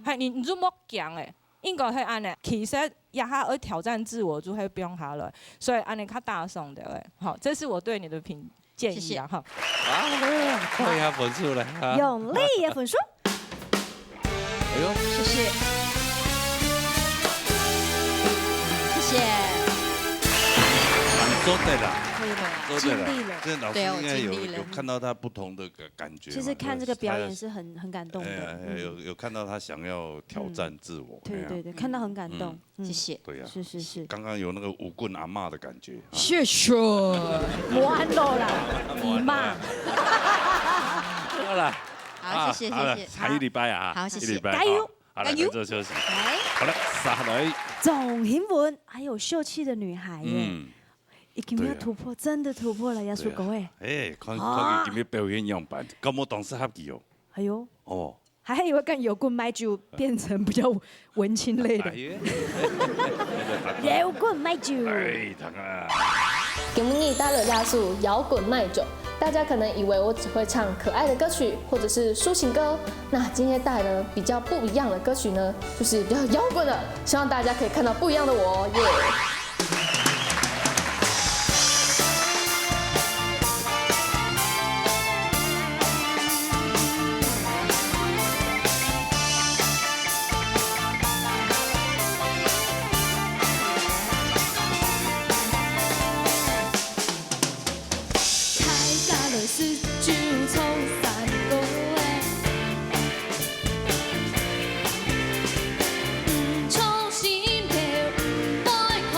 嗨，你你就莫讲诶，应该会安尼。其实一下要挑战自我，就会放下来，所以安尼较打爽的诶。好，这是我对你的评建议啊哈。啊，扣一下分数来啊。永利的分数。哎呦，谢谢，谢谢。蛮做得啦，可以了，做得啦。尽力了。这老师应该有对，我尽力了。有看到他不同的感感觉嘛。其实看这个表演是很很感动的。哎呀，哎呀，嗯。有有看到他想要挑战自我。嗯。对对对，哎呀。看到很感动。嗯。嗯。谢谢。对呀。是是是。刚刚有那个舞棍阿嬷的感觉啊。谢谢。无安乐啦，姨妈。好啦。好，谢谢，啊，好了，谢谢。下一礼拜啊，好，谢谢。一礼拜，加油。好，好了，加油。来做休息。来。好了，下来。总新闻，还有秀气的女孩耶。嗯。已经要突破，对啊。真的突破了，耶稣狗哎。对啊。哎，看，啊。看伊今日表现样板，感觉当适合佢哦。哎呦。哦。还以为跟摇滚麦就变成比较文青类的。哎呀。摇滚麦就。哎，当然。今日带了耶稣摇滚麦酒，大家可能以为我只会唱可爱的歌曲或者是抒情歌，那今天带了比较不一样的歌曲呢，就是比较摇滚的，希望大家可以看到不一样的我哦，耶！大家来食酒唱山歌仔，唱心跳，毋对空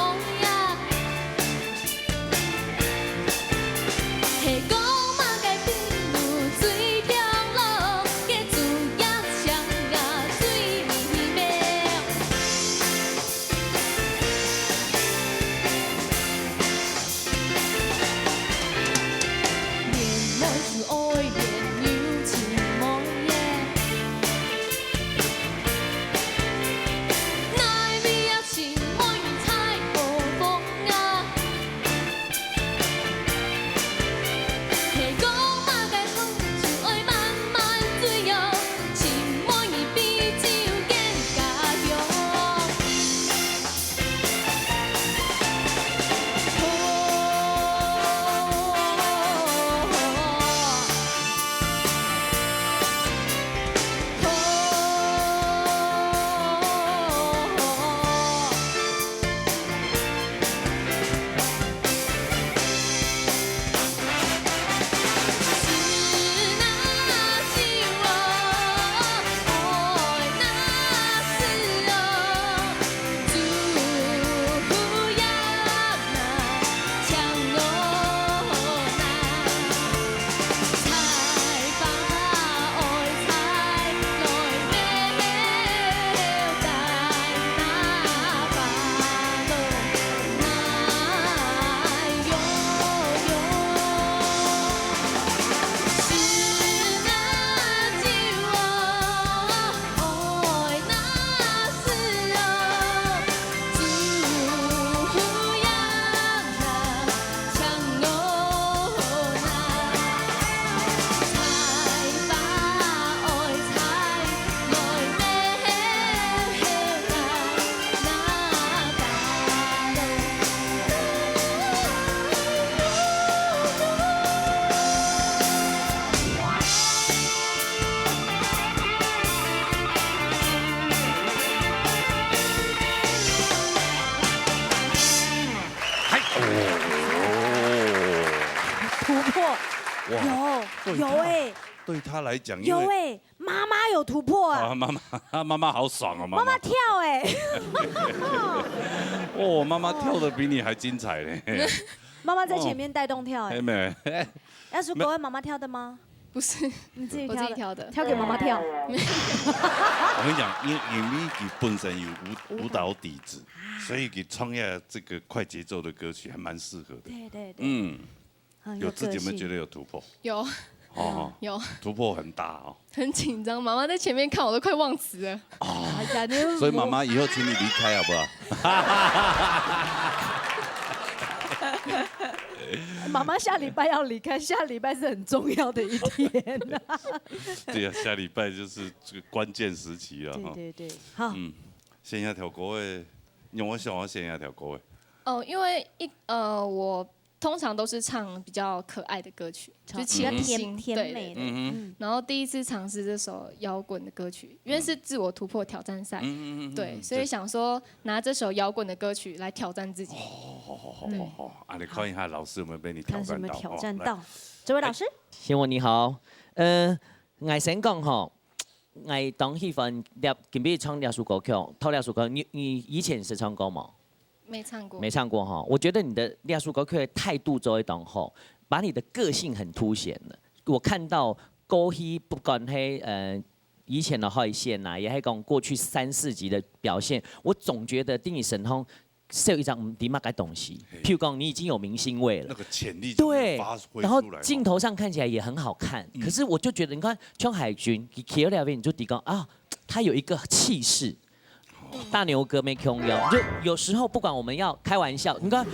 突破，哇，有，对他，有欸，对他来讲，因为有欸，妈妈有突破啊。啊，妈妈，妈妈好爽哦，妈妈。妈妈跳欸。哦，妈妈跳得比你还精彩嘞。妈妈在前面带动跳欸。哦，妹妹。那是国外妈妈跳的吗？不是，你自己跳的。我自己跳的。跳给妈妈跳。我跟你讲，因为，因为佢本身有舞，舞蹈底子，所以佢创作这个快节奏的歌曲还蛮适合的。对，对，对。嗯。 很有个性。有自己有没有觉得有突破？有。哦，有。突破很大哦。很紧张，妈妈在前面看我都快忘词了。哎呀，你又，所以妈妈以后请你离开好不好？妈妈下礼拜要离开，下礼拜是很重要的一天。对啊，下礼拜就是这个关键时期了哈。对，对，对，好。嗯，先下条歌诶，让我想要先下条歌诶。哦，因为一，呃，我通常都是唱比较可爱的歌曲，唱就清新，比较甜，甜美的。对，对，对。嗯哼。嗯。然后第一次尝试这首摇滚的歌曲，因为是自我突破挑战赛，嗯。嗯，嗯，嗯，对，嗯，所以想说拿这首摇滚的歌曲来挑战自己。哦，好，好，好，好，好。啊，你看一下老师有没有被你挑战到，看是有没有挑战到。哦，来。这位老师？哎。先生你好，呃，我先讲吼，我当喜欢这，今日唱这首歌曲，头这首歌，你，你以前是唱歌吗？ 没唱过。没唱过哈，我觉得你的这首歌曲的态度做得当好，把你的个性很凸显了。我看到过去不管黑，呃，以前的海鲜呐，也还讲过去三四集的表现，我总觉得丁医生通是有一张唔知乜个东西。嘿。譬如讲，你已经有明星味了。那个潜力就对，发挥出来。然后镜头上看起来也很好看，嗯。可是我就觉得，你看，像海军，你企在那边，你就知讲啊，他有一个气势。 大牛哥没空腰，就有时候不管我们要开玩笑，你看，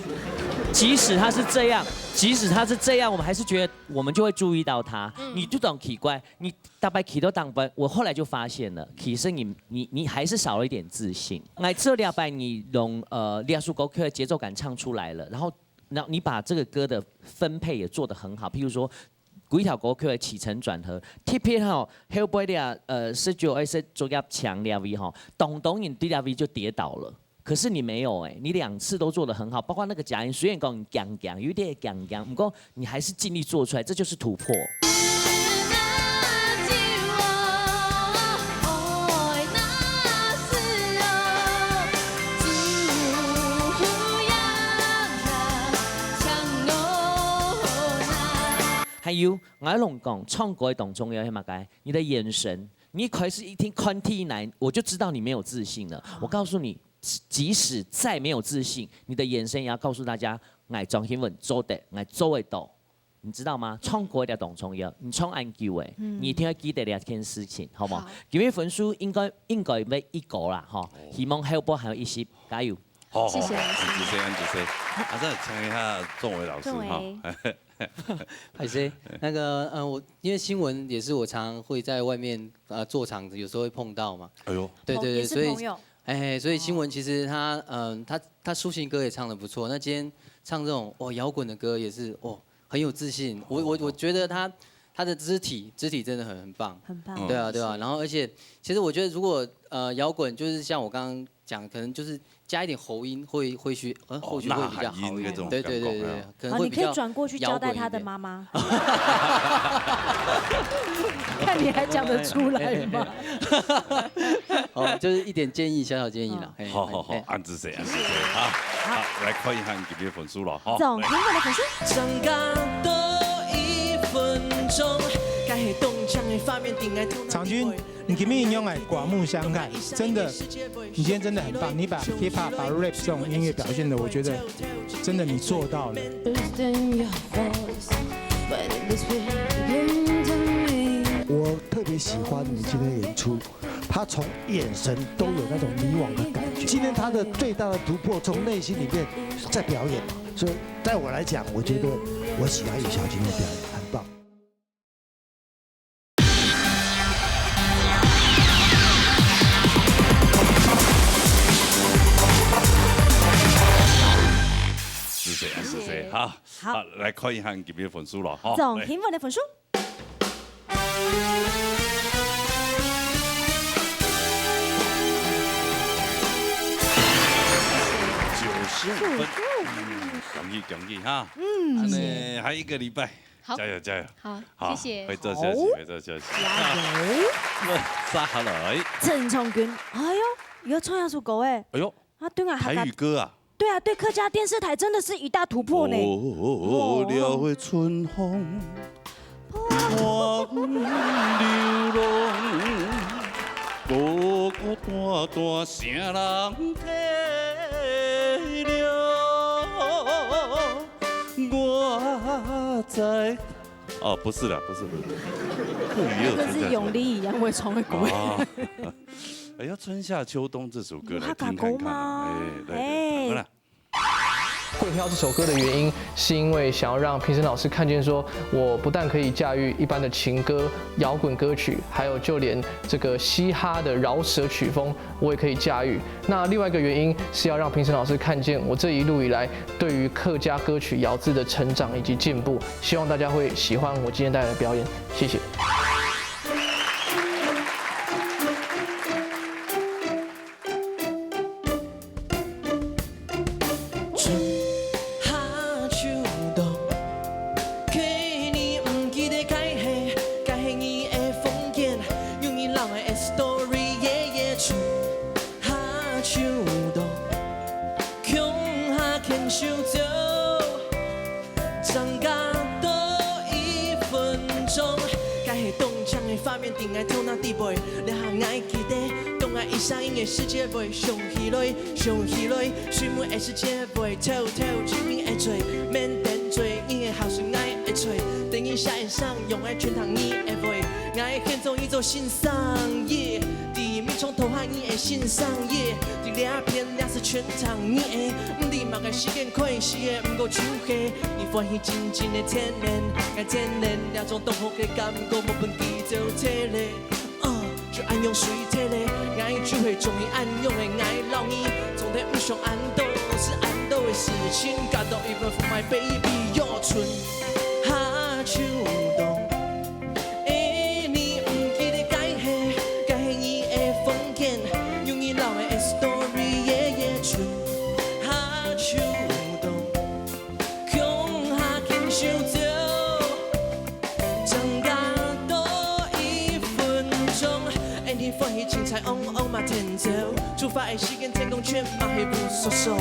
即使他是这样，即使他是这样，我们还是觉得我们就会注意到他。嗯。你就很奇怪，你大概企到当班，我后来就发现了，其实你，你，你还是少了一点自信。来，这礼拜你用，呃，这首歌曲的节奏感唱出来了，然后，然后你把这个歌的分配也做得很好，譬如说， 几条歌曲的起承转合，特别吼，后背个，呃，十九岁个作业强个位吼，当多人对个位就跌倒了。可是你没有哎，你两次都做得很好，包括那个假音，虽然讲你僵僵，有点僵僵，不过你还是尽力做出来，这就是突破。 还有，我同你讲，唱歌个当中要係麼个？你的眼神，你一開始一聽看天來，我就知道你沒有自信了。我告訴你，即使再沒有自信，你的眼神也要告訴大家，𠊎莊興文做得，𠊎做得到。你知道嗎？唱歌个當中要，你唱恁久欸，嗯。你一定要記得這件事情，好嗎？好。今日分數應該，應該會一個啦，吼。哦。希望後背還有一些，加油。好，好，謝謝老師。好，恁仔細，恁仔細。啊，再請一下仲維老師，仲維。哈。 還是那個，呃，我，因為興文也是我常常會在外面，呃，做場子，有時候會碰到嘛。哎呦。對，對，對，也是朋友。所以，哎，所以興文其實他，嗯，他，他抒情歌也唱得不錯。那今天唱這種，哇，搖滾的歌也是，哇，很有自信。我，我，我覺得他，他的肢體，肢體真的很，很棒。很棒。嗯。對啊，對啊。然後，而且，其實我覺得，如果，呃，搖滾就是像我剛剛講，可能就是加一點喉音，會，或許，呃，哦，或許會比較好一點。吶喊音那種感覺，對，對，對，對，對。 可能會比較搖滾一點。好，你可以轉過去交代他的媽媽。看你還講得出來嗎？哦，就是一點建議，小小建議啦。哦。嘿，好，好，好，嘿。恁仔細，恁仔細，哈。好，來看一下你今日分數了，哈。總評委的分數。 場均，你今日用來刮目相看，真的，你今天真的很棒，你把 hip hop、把 rap 這種音樂表現的，我覺得真的你做到了。我特別喜歡你今天的演出，他從眼神都有那種迷惘的感覺。今天他的最大的突破，從內心裡面在表演，所以在我來講，我覺得我喜歡雨喬今天的表演，很棒。 是誰啊？是誰？好，好。好，來看一下你今日分數了，哈。總評委的分數。來。九十五分。九十五分。嗯，恭喜，恭喜哈。嗯。恁仔，還有一個禮拜。好，加油加油！好，好，谢谢。会做消息，好，会做消息。加油！那接下来，陈昌君，哎呦，又唱一首歌哎，哎呦，啊，对啊，台语歌啊，对啊，对客家电视台真的是一大突破呢。哦，了会春风，伴阮流浪，孤孤单单啥人体谅？ 我在，哦，不是啦，不是，不是，客语也有这个春夏秋冬。是永利一样会唱的歌。啊，哎，要春夏秋冬这首歌来听看看啊。有客家歌吗？哎，来，来，哎。唱看啦。会挑这首歌的原因，是因为想要让评审老师看见说，我不但可以驾驭一般的情歌、摇滚歌曲，还有就连这个嘻哈的饶舌曲风， 我也可以驾驭。那另外一个原因是要让评审老师看见我这一路以来对于客家歌曲咬字的成长以及进步，希望大家会喜欢我今天带来的表演，谢谢。 春夏秋冬，去年毋記得改寫，改寫你的房間，用你老的story，yeah yeah。春夏秋冬，共下牽手走，長假多一分鐘，改寫當靚的畫面，佇𠊎頭腦底背，這下𠊎記得，當愛一閃一个世界會想起來，想起來。 水門的世界會透透，水面的水，免等水，你的好事𠊎會找。等你下雨上，用愛全糖你的話，𠊎獻上一座新生日。地面上投下你的新生日，在這片也是全糖你的，毋知麼个時間開始的，毋過就係你歡喜真真的天然，𠊎天然這種當好个感覺，無分佢走忒咧。 呃，就恁樣隨忒咧，𠊎就係中意恁樣的𠊎摎你，從來毋想恁多，是恁多的事情，got to even for my baby，喲，春夏秋冬，欸，你毋記得改寫，改寫你的房間，用你老的story，yeah yeah，春夏秋冬。 共下牽手走，增加多一分鐘。欸，你歡喜凊彩戇戇嘛𢯭手，出發的時間天公全嘛係烏索索。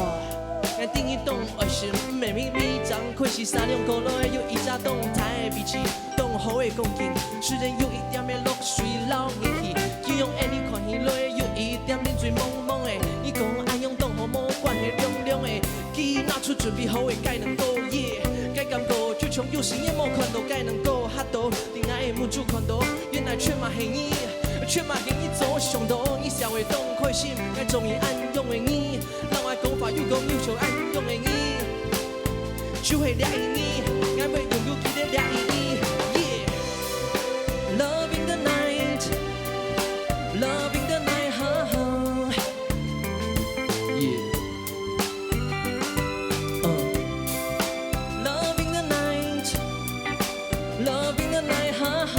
𠊎知你當愛心，毋係秘密，張開時三兩個來，有一隻當大的脾氣，當好的光景，雖然有一點仔落水流入去，佢用欸你看起來有一點點醉茫茫的，你講恁樣當好無關係，涼涼的。 佢拿出準備好个雞卵糕，yeah，該感覺就像有時也無看到雞卵糕，嚇到，佇𠊎个目珠看到，原來全嘛係你，全嘛係你做想到，你笑會當開心，𠊎中意恁樣个你，人話講話又講又像恁樣个你，就係這一年，𠊎會永遠記得這一年，yeah。Love in the night, love in the night，哈哈。 Yeah. Uh. Love in the night, love in the night，哈哈。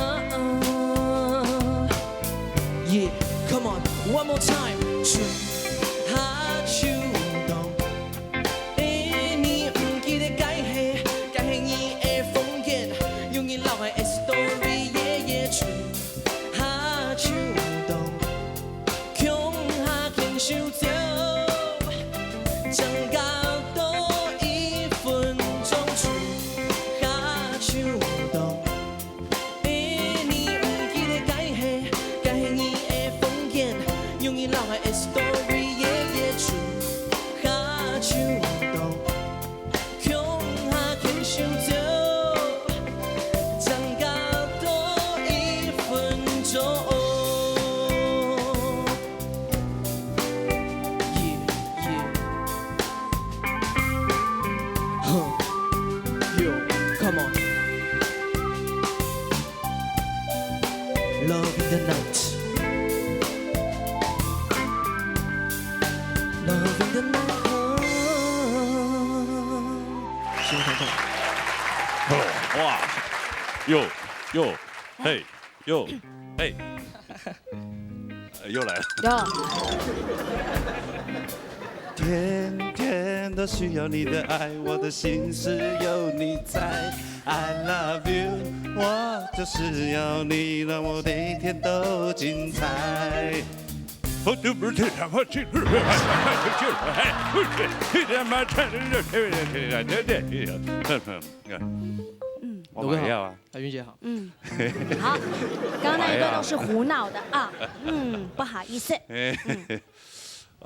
Yeah, come on, one more time。春夏秋冬，欸，你毋記得改寫，改寫你的房間，用你老的story，yeah yeah，春夏秋冬。 共下牽手走，增加多一分鐘，春夏秋冬。欸，你毋記得改寫，改寫你的房間，用你老的story，yeah yeah，春夏秋冬。 共下牽手走，增加多一分鐘。Yeah, yeah. Huh. Yo, come on. Love in the night. Love in the night. 谢谢观众。哇，哟，哟，嘿，哟，嘿，呃，又来了。有。天天都需要你的爱，我的心事有你在。I love you，我就是要你，让我每天都精彩。嗯，我买药啊。海云姐好。嗯，好，刚刚那一段都是胡闹的啊，嗯，不好意思。哎，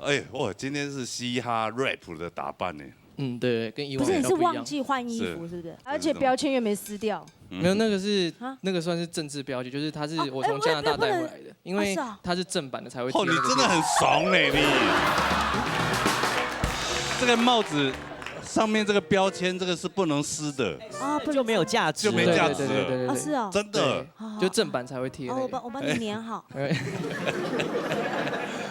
哎，哇，今天是嘻哈 rap 的打扮呢。嗯，对，跟以往不是，你是比较不一样。忘记换衣服是不是？而且标签又没撕掉。没有，那个是啊那个算是政治标记，就是他是哦我从加拿大带回来的，因为是啊它是正版的才会贴哦，你那个真的很怂呢，你。这个帽子上面这个标签，这个是不能撕的。啊，不能就没有价值，就没价值了对对对对对对，哦，是哦。真的对，就正版才会贴哦，那个。我帮我帮你粘好。哎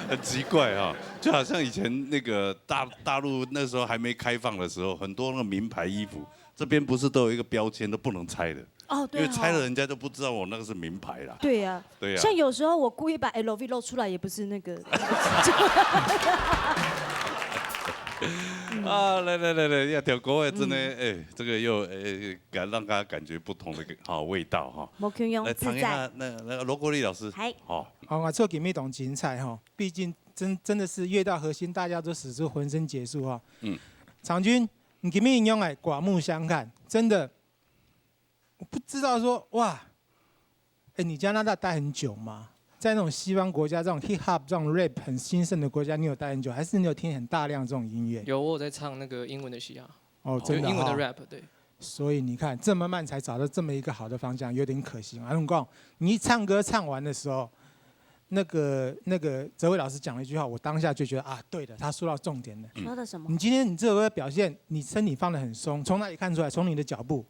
很奇怪哈、就好像以前那个大大陆那时候还没开放的时候，很多那个名牌衣服，这边不是都有一个标签都不能拆的，哦，对哦，因为拆了人家就不知道我那个是名牌啦。对呀，对呀、像有时候我故意把 L V 露出来，也不是那个。啊，来来来来，要跳过哎，真的哎，这个又哎，感让大家感觉不同的好味道哈。摩拳用来谈一下自在。那那个罗国立老师，嗨好，好，我做给妹董精彩哈，毕竟真真的是越到核心，大家都使出浑身解数哈。嗯嗯，长君，你给妹用哎刮目相看，真的，我不知道说哇，哎，你加拿大待很久吗？在那种西方国家，这种 hip hop 这种 rap 很兴盛的国家，你有待很久，还是你有听很大量这种音乐？有，我有在唱那个英文的嘻哈，哦，真的哈就英文的 rap，对。所以你看，这么慢才找到这么一个好的方向，有点可惜。阿龙讲，你一唱歌唱完的时候，那个那个哲伟老师讲了一句话，我当下就觉得啊，对的，他说到重点了。说的什么？你今天你这个表现，你身体放得很松，从哪里看出来？从你的脚步，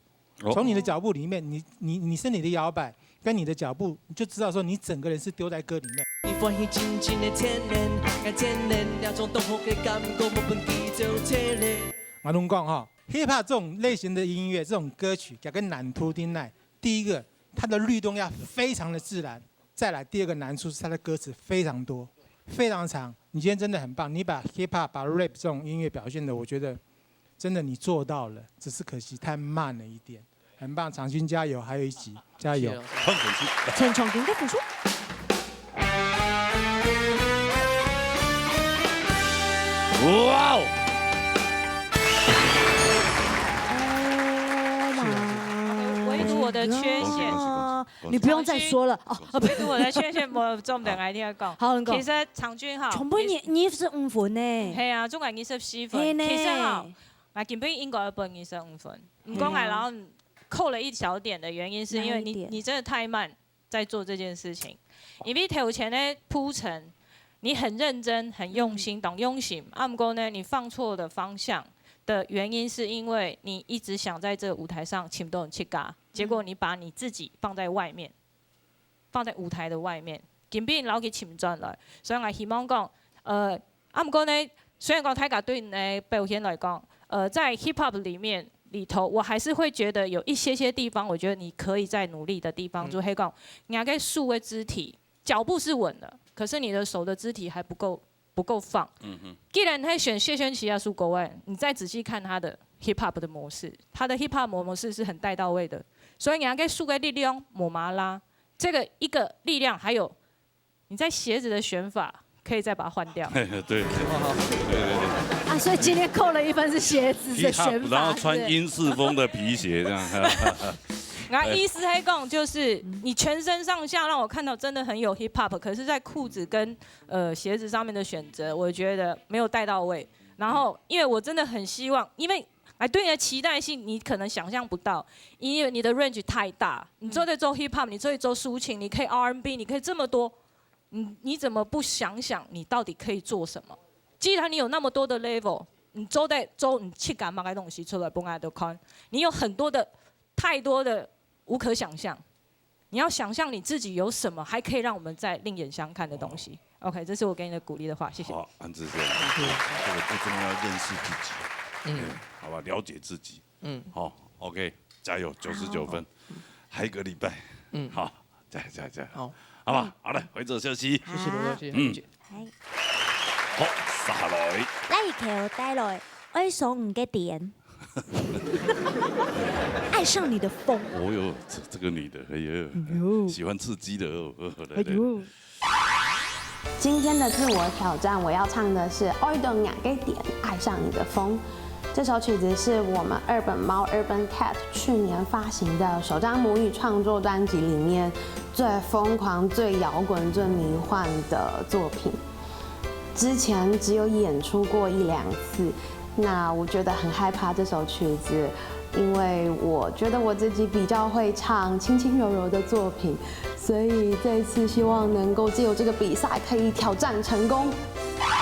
哦从你的脚步里面，你你你身体的摇摆跟你的脚步，你就知道说你整个人是丢在歌里面。你歡喜真真的天然，愛天然，那種當好的感覺，無分佢做切咧。阿龍講哈，hip hop 这种类型的音乐，这种歌曲，讲跟难度定来，第一个，它的律动要非常的自然，再来第二个难处是它的歌词非常多，非常长。你今天真的很棒，你把 hip hop、把 rap 这种音乐表现的，我觉得真的你做到了，只是可惜太慢了一点。很棒，长君加油，还有一集，加油！谢谢老师看粉丝。请长君个付出。哇哦！哦妈！唯独我的缺陷，恭喜恭喜恭喜你不用再说了哦。唯独我的缺陷，我重點愛聽講。好，你講。其實長君哈，全部你你是五分呢。係啊，總共二十四分。係呢。其實哈，我根本應該要分二十五分。毋過係啊然後扣了一小點的原因，是因為你哪一點你真的太慢在做這件事情。因為頭前的鋪陳，你很認真、很用心、當用心，啊，毋過呢，你放錯的方向的原因，是因為你一直想在這個舞台上尋到人自家，結果你把你自己放在外面，放在舞台的外面，根本摎佢尋轉來。所以我希望講，呃，啊，毋過呢，雖然講大家對你的表現來講，呃，在 hip hop 裡面裡頭，我還是會覺得有一些些地方，我覺得你可以再努力的地方，嗯就係講，你那個手的肢體，腳步是穩的，可是你的手的肢體還不夠不夠放。嗯哼，既然他選謝軒齊啊、蘇狗哎，你再仔細看他的 hip hop 的模式，他的 hip hop 模模式是很帶到位的，所以你那個手的力量無麼啦，這個一個力量，還有你在鞋子的選法可以再把它換掉。对对对对对。啊，所以今天扣了一分是鞋子的选 hip 法，hop，然后穿是不是英式风的皮鞋这样。然後意思還講，就是你全身上下讓我看到真的很有 hip hop，可是在褲子跟呃鞋子上面的選擇，我覺得沒有帶到位。然後因為我真的很希望，因為哎，對你的期待性，你可能想象不到，因為你的 range 太大。你做在做 hip hop，你做在做抒情，你可以 R and B，你可以這麼多，你你怎麼不想想你到底可以做什麼？既然你有那麼多的 level，你做在做你去幹嘛的東西出來分大家看，你有很多的太多的無可想象。你要想象你自己有什麼還可以讓我們再另眼相看的東西。OK，這是我給你的鼓勵的話，謝謝。好，安志健，这个最重要认识自己，嗯嗯，好吧，了解自己。嗯，好，OK，加油，九十九分，还有一个礼拜，嗯好，加油加油加油，好，好吧，好了，回转休息。谢谢罗哥，谢谢嗯谢谢。哎，好，下來。來，一口帶來，愛上你个電，愛上你的風。哦哟，這這個女的，哎呀，喲喜歡刺激的哦。來來，今天的自我挑戰，我要唱的是《愛到若个電》，愛上你的風。这首曲子是我们二本猫 Urban Cat 去年发行的首张母语创作专辑里面最疯狂、最摇滚、最迷幻的作品。之前只有演出过一两次，那我觉得很害怕这首曲子，因为我觉得我自己比较会唱轻轻柔柔的作品，所以这一次希望能够借由这个比赛可以挑战成功。哇，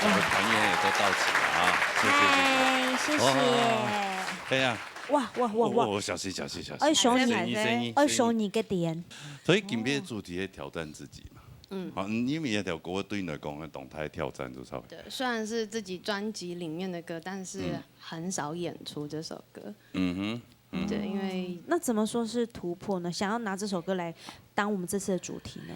整个团员也都到齐了啊，谢谢谢谢。嗨，谢谢。哇，哎呀，哇哇哇哇！哦，小心小心小心，哎，熊你声音声音，哎，熊你个点。所以今天的主题也挑战自己嘛。嗯，好，因为一条歌对你来讲，动态挑战就差不多。对，虽然是自己专辑里面的歌，但是嗯很少演出这首歌。嗯哼，对，因为那怎么说是突破呢？想要拿这首歌来当我们这次的主题呢？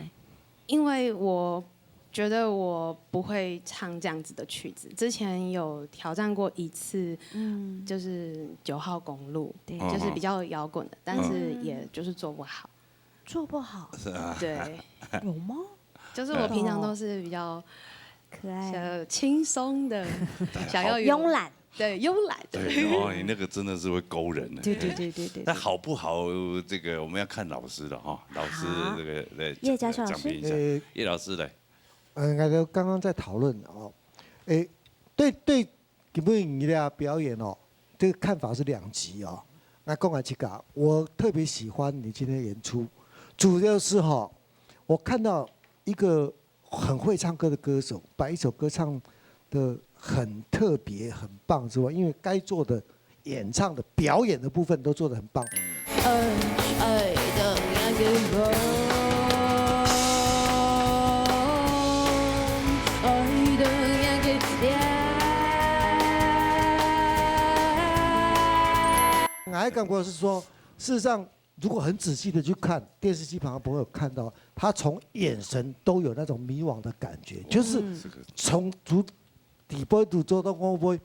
因为我觉得我不会唱这样子的曲子。之前有挑战过一次，嗯，就是九号公路，对，就是比较摇滚的，但是也就是做不好。做不好，是啊，对，有吗？就是我平常都是比较可爱，呃轻松的，想要有慵懒，对，慵懒的。对哦，你那个真的是会勾人的。对对对对对那好不好？这个我们要看老师的哈，老师好这个来叶嘉孝老师讲评一下。呃，叶老师来，呃，大家刚刚在讨论哦，诶，对对，今晡日的表演哦，这个看法是两极哦。那讲来这个啊，我特别喜欢你今天的演出，主要是哈，我看到一个很会唱歌的歌手，把一首歌唱的很特别、很棒之外，因为该做的演唱的表演的部分都做得很棒。爱的那个梦，爱的那个夜。 我的感觉是说，事实上，如果很仔细的去看，电视机旁的朋友看到，他从眼神都有那种迷惘的感觉，就是从主底背肚做到后背，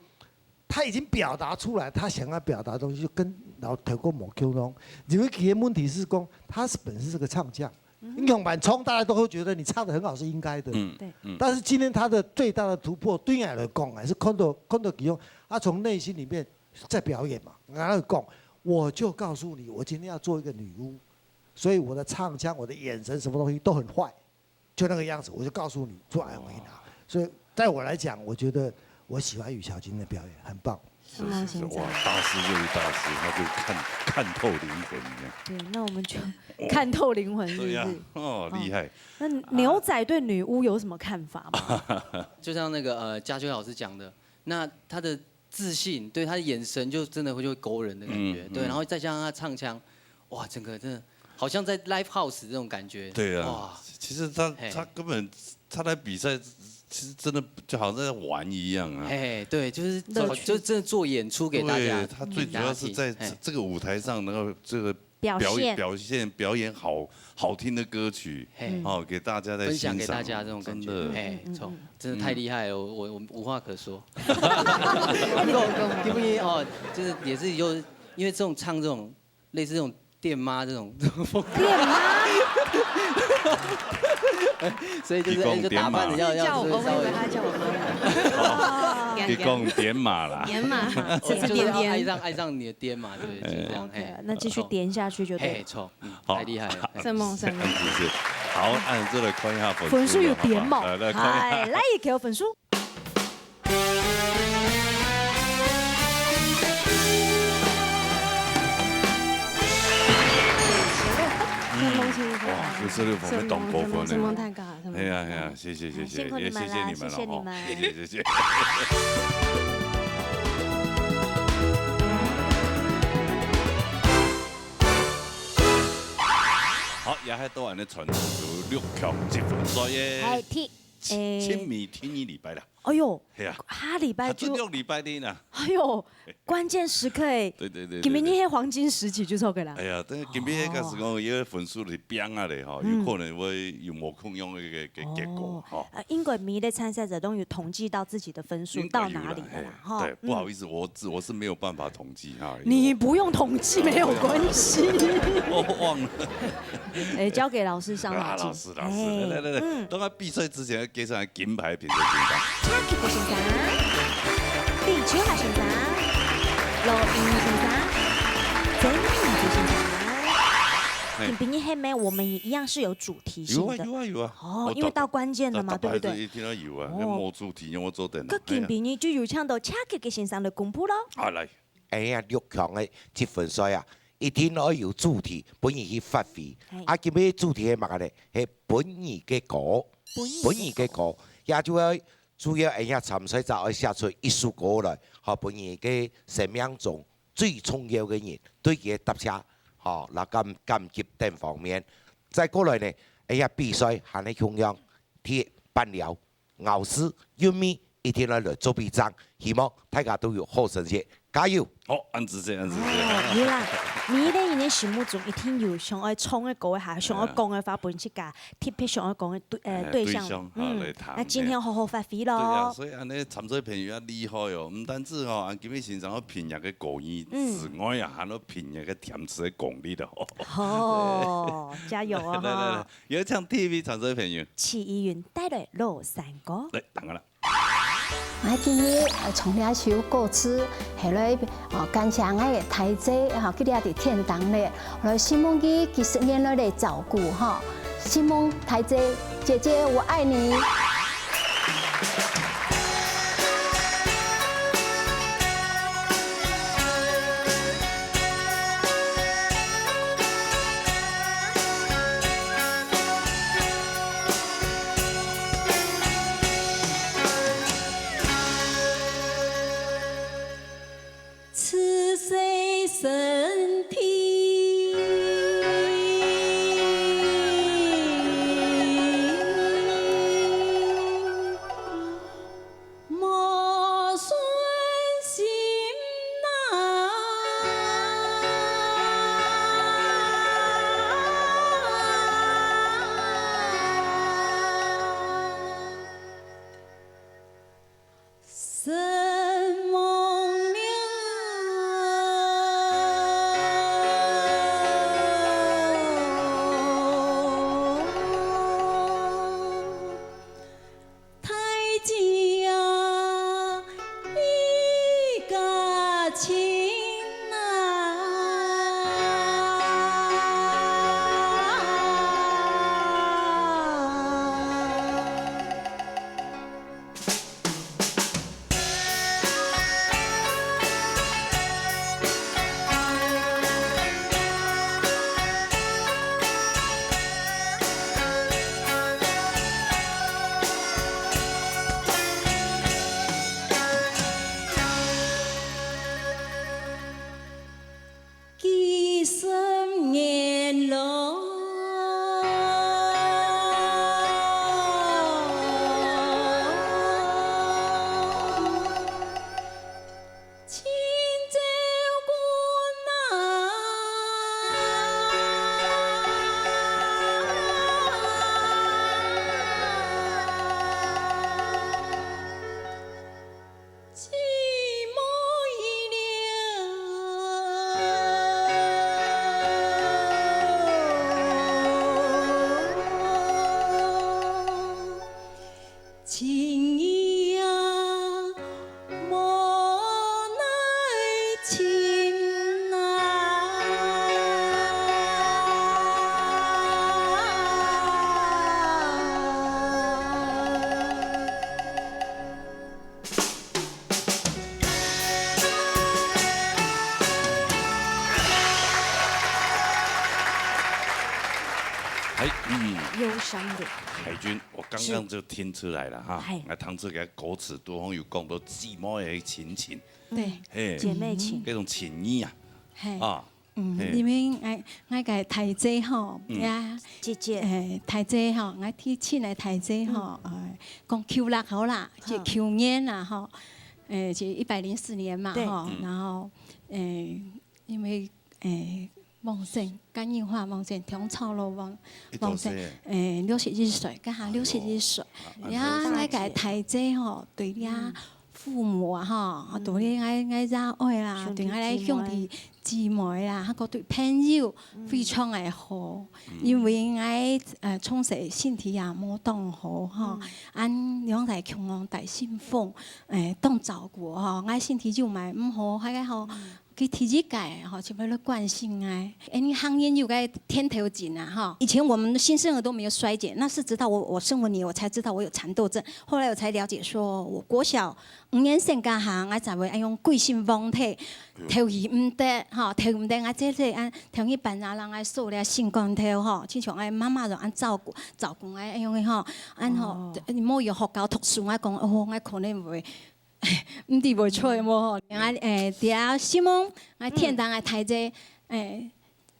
他已经表达出来他想要表达的东西，就跟老头跟某 Q 东。因为其实问题是讲，他是本身是个唱将，你用板冲，大家都会觉得你唱的很好是应该的。嗯对嗯但是今天他的最大的突破，对你来讲，还是看到看到其中，他从内心里面在表演嘛。然后讲，我就告诉你，我今天要做一个女巫，所以我的唱腔、我的眼神、什么东西都很坏，就那个样子，我就告诉你，做爱回答。所以在我来讲，我觉得我喜欢雨乔今天的表演，很棒。是是是，哇，大师就是大师，他就看看透灵魂一样。对，那我们就看透灵魂，是不对呀是？，哦，厉害。那牛仔对女巫有什么看法吗？就像那个呃嘉修老师讲的，那他的自信，对他的眼神就真的会就会勾人的感觉，嗯对，嗯然后再加上他唱腔，哇，整个真的好像在 live house 这种感觉，对啊哇，，其实他嘿他根本他在比赛，其实真的就好像在玩一样啊。嘿，对，就是乐趣就真的做演出给大家对，，他最主要是在给大家听这这个舞台上能够这个表现表演表现表演好好听的歌曲，嘿哦，给大家在分享给欣赏大家这种感觉，真的嘿，嗯错嗯，真的太厉害了，我我我无话可说。因为哦，就是也是有，因为这种唱这种类似这种店妈这种这种风格，店妈，所以就是你讲哎就打扮的要店妈要叫我，就是稍微我以为他叫我妈妈。你讲点马啦，点马，哦这是就是要爱点点。上爱上你的店嘛，对不对？就是这样，嘿 OK，那继续点下去就对了。嘿，错，嗯好太厉害了。这样子是好，按这个看一下粉粉丝有点猛，好不好来来看一下。哎，来一个粉丝。哇，这十六分当高分呢。什么太高了，什么哎呀哎呀，谢谢谢谢，辛苦你们了也谢谢你们了哈，谢谢你们谢谢谢谢。好，也还多人的传统有六强积分赛耶，哎，第，哎，清明天一礼拜啦，哎呦，哎呀，下礼拜就还只，六礼拜的呢。哎呦，关键时刻哎，对对对，今天对对那些黄金时期就错过了。哎呀，但是今天开始讲，因为分数是变啊嘞哈，有可能会有无共样的一个个结果哈。呃，应该每一个参赛者都有统计到自己的分数到哪里的啦，哈。对，不好意思，我我是没有办法统计哈。你不用统计，没有关系。我忘了。哎，交给老师上啊，脑筋。老师老师，来来来来，嗯，等下比赛之前要介绍金牌评审先生。恰克先生，李秋华先生，罗英先生，曾义杰先生。嘿今天的黑妹，我们也一样是有主题性的。有啊有啊有啊。哦，因为到关键了嘛，对不对？一定要有啊，哦那没主题，让我做等。个今天呢，就有请到恰克先生的公布咯。啊，来，哎呀，六强的积分赛啊，一定要有主题，分你去发挥嘿。啊，今日主题是么个呢？系分你个歌，分你个歌，也就要主要哎呀，参赛者要写出一首歌来，好，分你个生命中最重要的人，对佢个搭车，好，那感感激等方面。再过来呢，哎呀，比赛还系共样，铁板料、咬字、韵味、一定愛來做比賽，希望大家都有好成績，加油！好，恁仔細，恁仔細。哦，有啦，每一個人个心目中一定有想愛唱个歌个哈，想愛講个話分自家，特別想愛講个對，呃，哎，對象。對象，好，嗯，來談，那今天好好發揮咯。對啊，所以恁呢參賽朋友也厲害哦，毋單止哦，恁今日先生个品味个歌藝之外啊，還有品味个填詞个功力的哦。哦，加油哦，來，來，來，哈。有請第一位參賽朋友。齊怡雲帶來《老山歌》。來，等下啦。 𠊎今日，呃，唱這首歌詞，係來，呃，感謝𠊎个大姊，吼，佢這在天頂咧，來承蒙佢幾十年來个照顧，吼。承蒙大姊，姐姐，我愛你。 自細身體無順心哪。 身亡了。大姊啊，一家親啊。 幾十年咯。 哎，嗯。憂傷的。海軍，我剛剛就聽出來了哈，是。哎。來，聽這個歌詞當中有講到姊妹的親情。對，嘿，姊妹情。這種情誼啊，嘿。啊，嗯，嘿。因為𠊎，𠊎个大姊吼，嗯。呀，姐姐。哎，大姊吼，𠊎最親个大姊吼，嗯。哎，講舊曆好啦，就舊年啦吼，哎，就一百零四年嘛，對。吼，嗯。然後，哎， 因為，誒，往生，肝硬化往生，中草藥往，一大歲。往生，誒，六十一歲，剛好六十一歲。哎喲，啊，然後𠊎个大姊吼，對這父母啊，吼，嗯。對這𠊎，𠊎爺哀啦，兄弟姊妹。對𠊎个兄弟姊妹啦，還有對朋友非常个好。嗯。因為𠊎，呃，從細身體也無當好，吼，嗯。恁樣來共下大信奉，誒，當照顧，吼，𠊎身體又嘛毋好，還个吼，嗯。 佢第一個吼，就會來關心𠊎。哎，你行人有个甜頭症啊，哈。以前我們新生兒都沒有衰減，那是直到我，我生我女兒，我才知道我有蠶豆症。後來我才了解說，我國小五年生該下，𠊎就會恁樣規身黃體，頭去毋得，哈，頭毋得，𠊎姐姐恁，頭去搬啊，人來收了心肝頭，哈，親像𠊎媽媽就恁照顧，照顧𠊎恁樣个，哈，恁吼，哦。無有學校讀書，𠊎講，哦，𠊎可能會 毋知會出無吼。𠊎，誒，第一希望𠊎天頂个大姊，誒，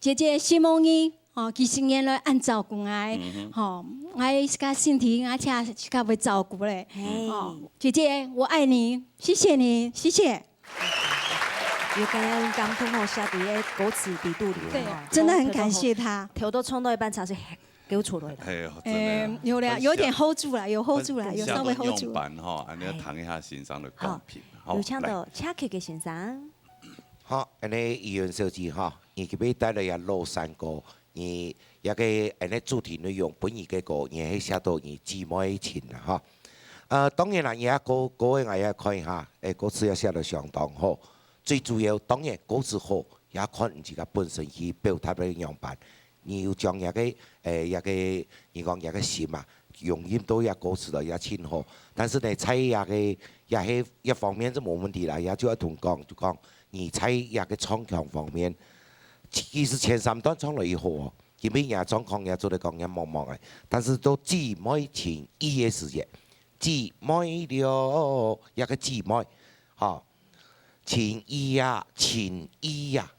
姐姐，希望你吼，幾十年來恁照顧𠊎，嗯哼。吼，𠊎自家身體，𠊎自家會照顧咧。嘿。吼，姐姐，我愛你，謝謝你，謝謝。有感覺感動吼，寫在个歌詞裡肚裡。對，吼，真的很感謝他。頭都唱到一半，茶水流出來了。哎呦，真的。哎，有了，有點hold住了，有hold住了，有稍微hold住。版吼，恁樣談一下欣賞的公平。好，有請到車曲个先生。 好，恁呢，怡雲小姐吼，你今日帶來个老山歌，你這个恁呢主題內容，本意个歌，你係寫到你姊妹情啦吼。呃，當然啦，你這歌，歌个𠊎也看一下，誒，歌詞也寫得相當好。最主要，當然歌詞好，也看你自家本身去表達个樣般。 你有將這个，誒，這个，你講這个心啊，融入到這歌詞來也盡好。但是呢，在這个，這係一方面是無問題啦，也就愛同講，就講你在這个唱腔方面，其實前三段唱了以後哦，因為人家狀況也做得講也茫茫誒，但是都姊妹情義个時節，姊妹了，這个姊妹，吼，情義啊，情義啊。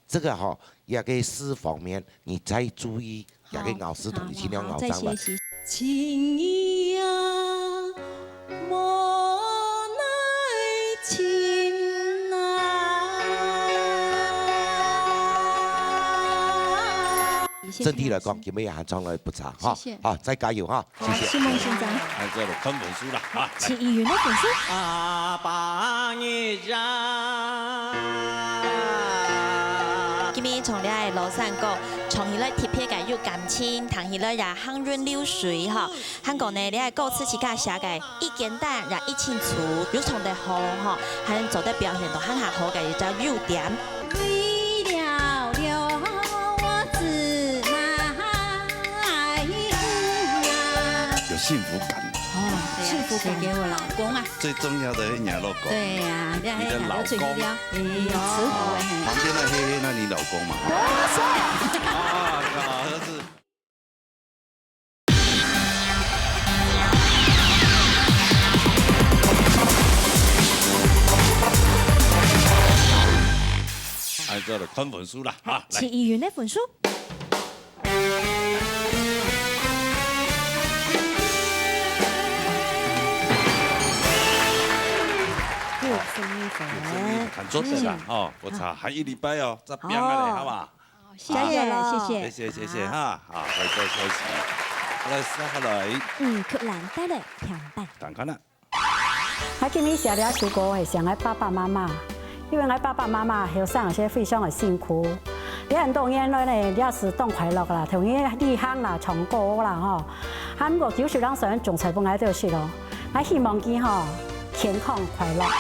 這个吼，這个字方面，你再注意，這个咬字同你盡量咬正來。好，好，再學習。情義啊，無奈情啊。謝謝老師。整體來講，今日也還唱得不差哈。謝謝。好，再加油哈。 謝謝。好，承蒙先生。哎，這个看分數啦，啊，來。請議員个分數。阿爸日啊。今日唱這个老山歌，唱起來特別个有感情，聽起來也行雲流水吼。還過呢，這个歌詞自家寫个，已簡單也已清楚，又唱得好吼，還做得表現到還較好个一隻優點。 為了了我子那孩儿啊。有幸福感。哦，對啊，幸福感。寫給我老公啊。最重要的是你的老公。對呀，你的老公。這樣最重要。哎呦。慈父哎，嘿。旁邊那黑黑，那你老公嘛？不是。啊，那個兒子。 按照了看分數啦，啊，來。請議員个分數。六十一分。六十一分，還做得啦，嗯。哦，不差，還一禮拜哦，再拼下來，哦。好吧？ 謝謝，加油咯。謝謝。謝謝，謝謝哈，好，回到消息。好，來，接下來。嗯，曲蘭帶來平板。看看啦。𠊎今日寫這首歌係想𠊎爸爸媽媽，因為𠊎爸爸媽媽後生時非常个辛苦。這恁多年來呢，這係當快樂啦，同佢旅行啦，唱歌啦吼。還毋過九十零歲人種菜分𠊎兜食咯。𠊎希望佢吼，健康快樂。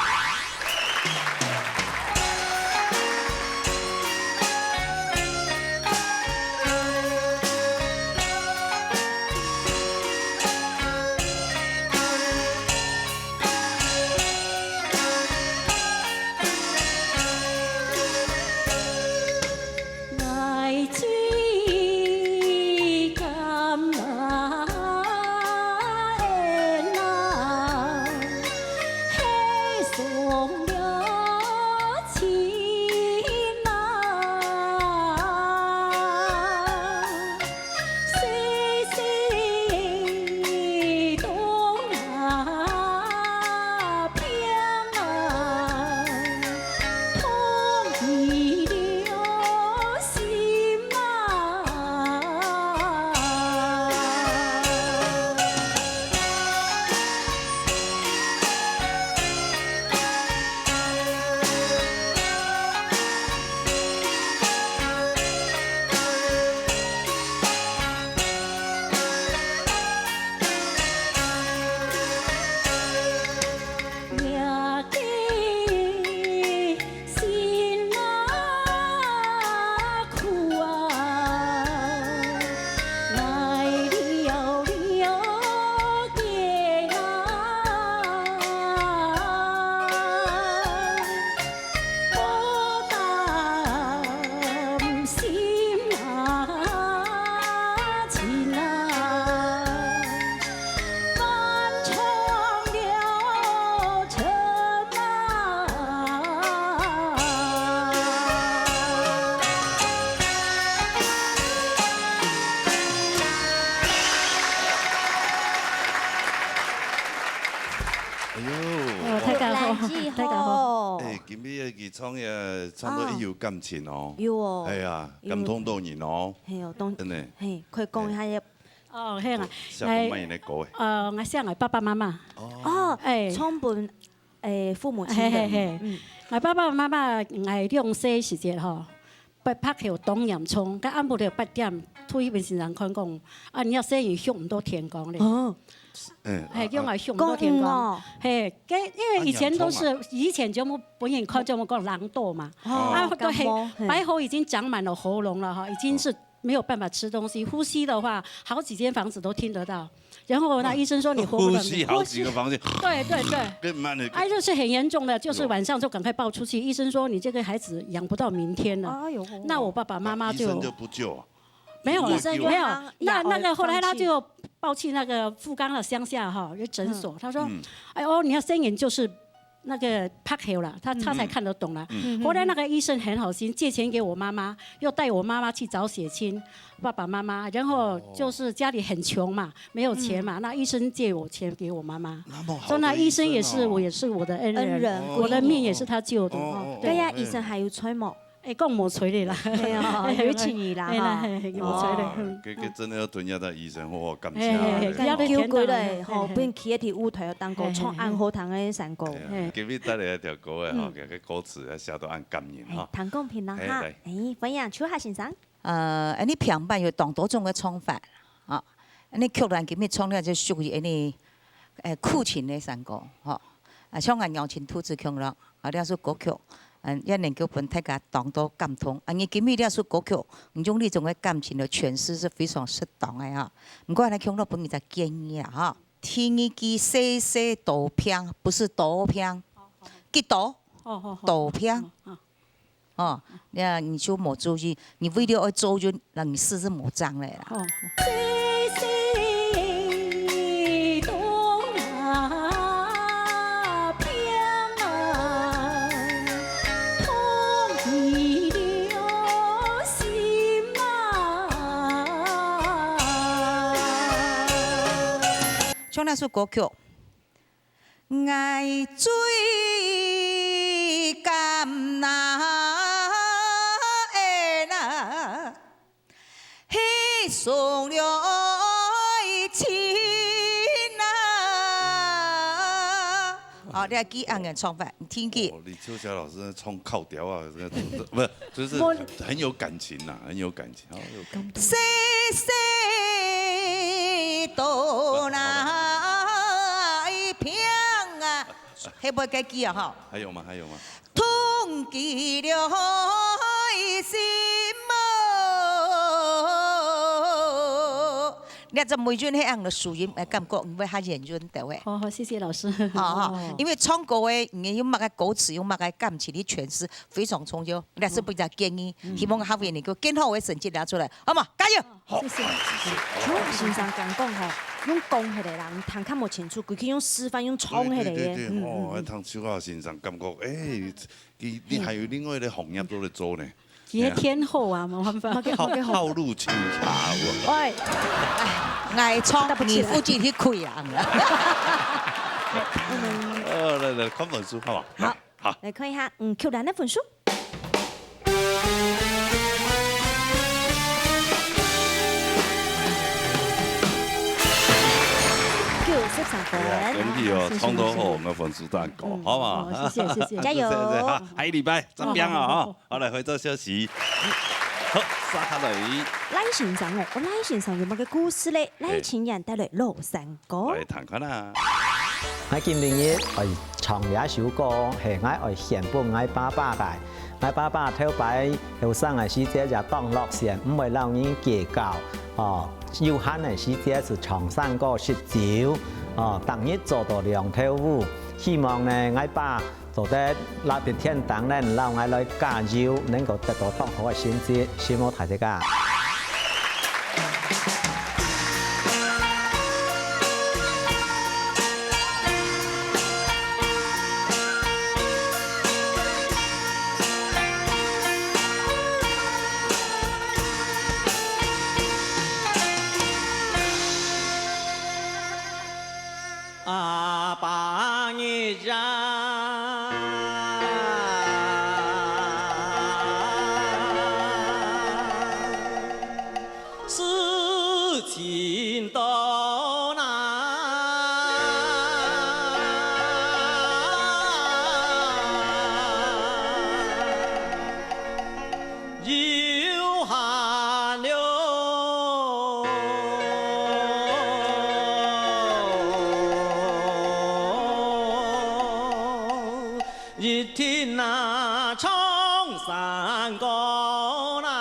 佢唱个唱到哦。有感情哦。有哦。哎呀，有。感動到人哦。嘿哦，當，真的。嘿，可以講一下這哦，係啊，寫過麼个歌誒？呃，𠊎寫𠊎爸爸媽媽。哦，哎。唱分，誒，父母親的。嘿，嘿，嘿。嗯。𠊎爸爸媽媽，𠊎兩歲時節吼， 白，白喉當嚴重，到暗晡頭八點，去醫生先生看講，啊，你這細人畜毋到天光咧。哦。嗯，嘿，啊，啊。用來畜毋到天光。講哦。嘿，該，因為以前都是，啊，嚴重啊。以前全部分人看，全部講冷凍嘛。哦。啊，都嘿，感冒，嘿。白喉已經長滿了喉嚨了哈，已經是沒有辦法吃東西，呼吸的話，好幾間房子都聽得到。 然後那醫生說你活不了，呼吸好幾個房間。對，對，對。更慢的。哎，就是很嚴重的，就是晚上就趕快抱出去。醫生說你這個孩子養不到明天了。哎呦。那我爸爸媽媽就，啊，醫生就不救啊？沒有了，不救。沒有。那，那個後來他就抱去那個福岡的鄉下哈，有診所，嗯。他說，嗯。哎哦，你要生眼就是 那個白喉啦，他，他才看得懂啦。嗯。後來那個醫生很好心，借錢給我媽媽，又帶我媽媽去找血親，爸爸媽媽，然後就是家裡很窮嘛，沒有錢嘛，嗯。那醫生借我錢給我媽媽。那麼好的醫生哦。說那醫生也是，我也是我的恩人，恩人，我的命也是他救的。哦，哦，哦，對。該呀，醫生還有在無？哎，講無在咧啦。哎呀，有情義啦，哎啦，哈。嘿，嘿，無在咧，哇，嗯。這，這真的要吞下到醫生，我感謝啊。嘿，嘿，嘿，不要再講了。救歸來，吼，嘿，嘿。分佢一條舞台，當歌唱恁好聽个山歌。 哎呀，嘿。今日帶來一條歌誒，吼，嗯。佢个歌詞啊寫到恁感人，吼。哎，聽公平啦，哈。哎，來。哎，歡迎秋霞先生。呃，恁呢平板有當多種个唱法，啊，恁呢曲咱今日唱了就屬於恁呢，呃，苦情个山歌，吼。啊，像恁樣情兔子共樣，啊，這首歌曲，嗯，也能夠分大家當多感動。啊，你今日這首歌曲，你用這種个感情來詮釋是非常適當个哈。毋過，來，共樣分你一個建議啊，哈。 第二句細細多病，不是多病，幾多？哦，哦，哦。多病。哦，哦。哦，那你就無注意，你為了愛做運，那你事是無正了啦。哦。細細多病啊，痛起了心啊。 唱這首歌曲。𠊎最感恩啊，彼送了愛情啊。好，你還記得恁樣唱法，你聽去。哦，李秋霞老師在唱哭調啊，這個，不是，就是很有感情吶，很有感情。 好，有感覺。細細多那一片啊，還無該句啊，吼。還有嗎？還有嗎？痛極了心哦。你這尾韻係恁樣个收音，哎，感覺你會較圓潤，對不對？好，好，謝謝老師。好，好，哦。因為唱歌个，你用麼个歌詞，用麼个感情去詮釋，非常重要。 這係分人建議，嗯。希望下回能夠更好个成績拿出來，好無？加油！好，謝謝。謝謝。秋霞先生講講吼，用講起來啦，聽較無清楚，規氣用示範，用唱起來个。對，對，對，對，嗯，哦，嗯，嗯。聽秋霞先生感覺，哎，你，你還有另外个行業都在做呢。佢係天后啊，無辦法。好，好路清茶，我。喂，哎，𠊎唱，對不起啦。你負責去開啊。呃，來，來，看分數，好無？好。 好。來看一下，嗯，曲蘭个分數。九十三分。哎呀，恭喜哦，好，謝謝，唱到好，謝謝。𠊎分數當高，嗯，好嘛？哦，謝謝，謝謝。加油。謝謝，謝謝。好，下禮拜，再見啊，哦，好，好，好。好，來，回到消息。好，沙卡雷。賴先生哦，哦，賴先生有麼个故事咧？賴清源帶來老山歌。來聽看啊。 𠊎今晡日愛唱這首歌，係𠊎愛獻分𠊎爸爸个。𠊎爸爸頭擺後生个時節也當樂善，毋會摎人計較。哦，有閒个時節就唱山歌食酒，哦，逐日做到兩頭烏。希望呢，𠊎爸 做得落在天頂呢，摎𠊎來加油，能夠得到當好个成績，承蒙大自家。 阿爸日呀，引導那，有寒流，一听那唱山歌那。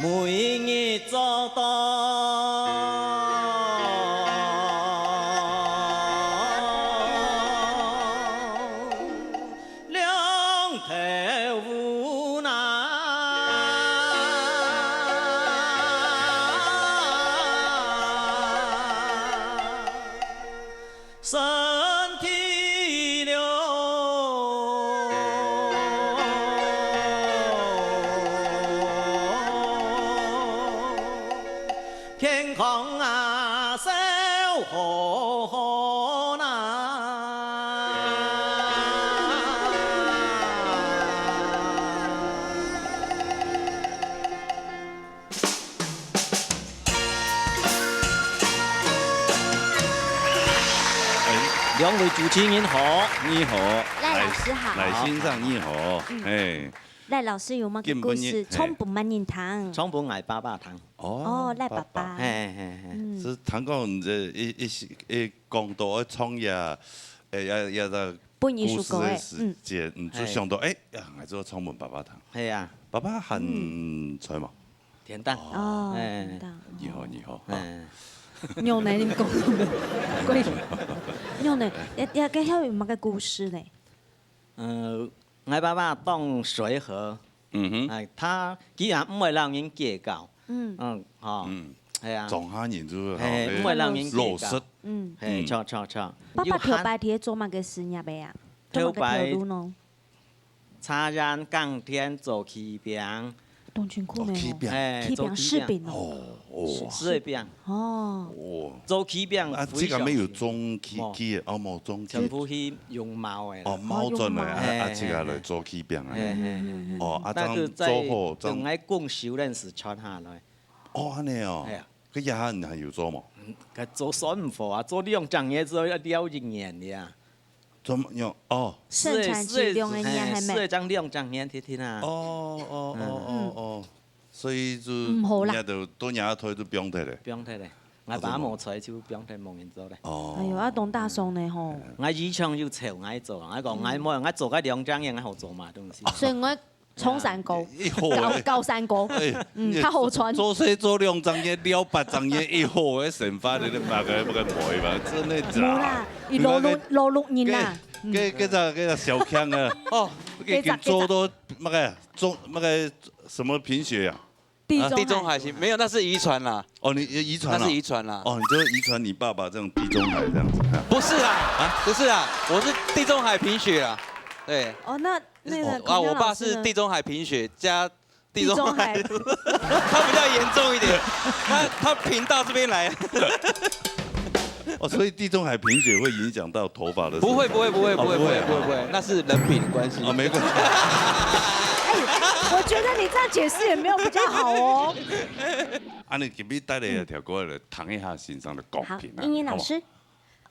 每日做到两头乌那，身体溜。 健康啊，笑呵呵呐。两位主持人好。你好，赖老师好。赖先生你好，嗯。哎。 赖老师有么个故事，唱分么人听？唱分𠊎爸爸聽。哦，赖爸爸。嘿，嘿，嘿。嗯。係聽講你這一，一，一講到愛唱這，誒，這，這个分一首歌，故事个時間，嗯，就想到，誒，呀，𠊎就愛唱分爸爸聽。係啊。爸爸還在無？天當。哦，哎，天當。你好，你好。哎。你好呢，你講什麼？你好呢，這，這个還有麼个故事呢？呃， 𠊎爸爸當隨和，嗯哼。哎，佢，佢也毋會摎人計較。嗯。嗯，吼。嗯。係啊。莊下人就係，嘿，毋會摎人計較。老實。嗯。嘿，著，著，著。爸爸頭擺在做麼个事業个啊？做麼个頭路呢？茶園、耕田、做柿餅。當辛苦呢。哦，柿餅。哎，柿餅，做柿餅。柿餅哦。哦。 柿餅。哦。哦。做柿餅啊，非常辛苦。這个沒有種柿，無。柿个，哦，無種柿。全部去用貓个啦。哦，貓轉來，哦。啊，啊，嘿，自家來做柿餅啊。嘿，嘿，嘿，嘿。哦，啊，那个在，這樣做好，這樣。等𠊎公休个時傳下來。哦，恁呢哦。哎呀。佢這下你還有做無？嗯，該做算毋好啊，做兩隻月之後要了一年个啊。 做麼个？哦。生產期兩個月還沒。係，係，係，正兩隻月定定啊。哦，哦，哦，嗯。哦，哦。所以就，毋好啦。人家都，都人家推就放忒咧。放忒咧。𠊎爸無在就放忒無人做咧。哦。哎喲，啊，當打爽呢吼。𠊎姨丈又吵𠊎做，𠊎講𠊎無，𠊎做个兩隻月，𠊎好做麼个東西？所以𠊎 唱山歌，一好欸。教，教山歌，哎，嗯，你較好賺。做事做兩隻月，了八隻月，一好个生活，你都麼个，麼个賠嘛，真个假个？無啦，佢勞碌，勞碌人啊。該，該，該隻，該隻小強啊，哦，已經做到麼个，中，麼个什麼貧血啊？地中海，地中海型，沒有，那是遺傳啦。哦，你遺傳啦。那是遺傳啦。哦，你就遺傳你爸爸這種地中海這樣子啊？不是啦，啊？不是啦，我是地中海貧血啦。對。哦，那 那個哦，啊，我爸是地中海貧血加地中海，地中海。他比較嚴重一點，他，他貧到這邊來。哦，所以地中海貧血會影響到頭髮的生長？不會，不會，不會，哦，不會，不會啊。不會，不會，不會，那是人品的關係。哦，沒關係。哎，我覺得你這樣解釋也沒有比較好哦。啊，你今日帶來一條歌來聽一下先生的歌品啊，好，茵茵老師。好不好？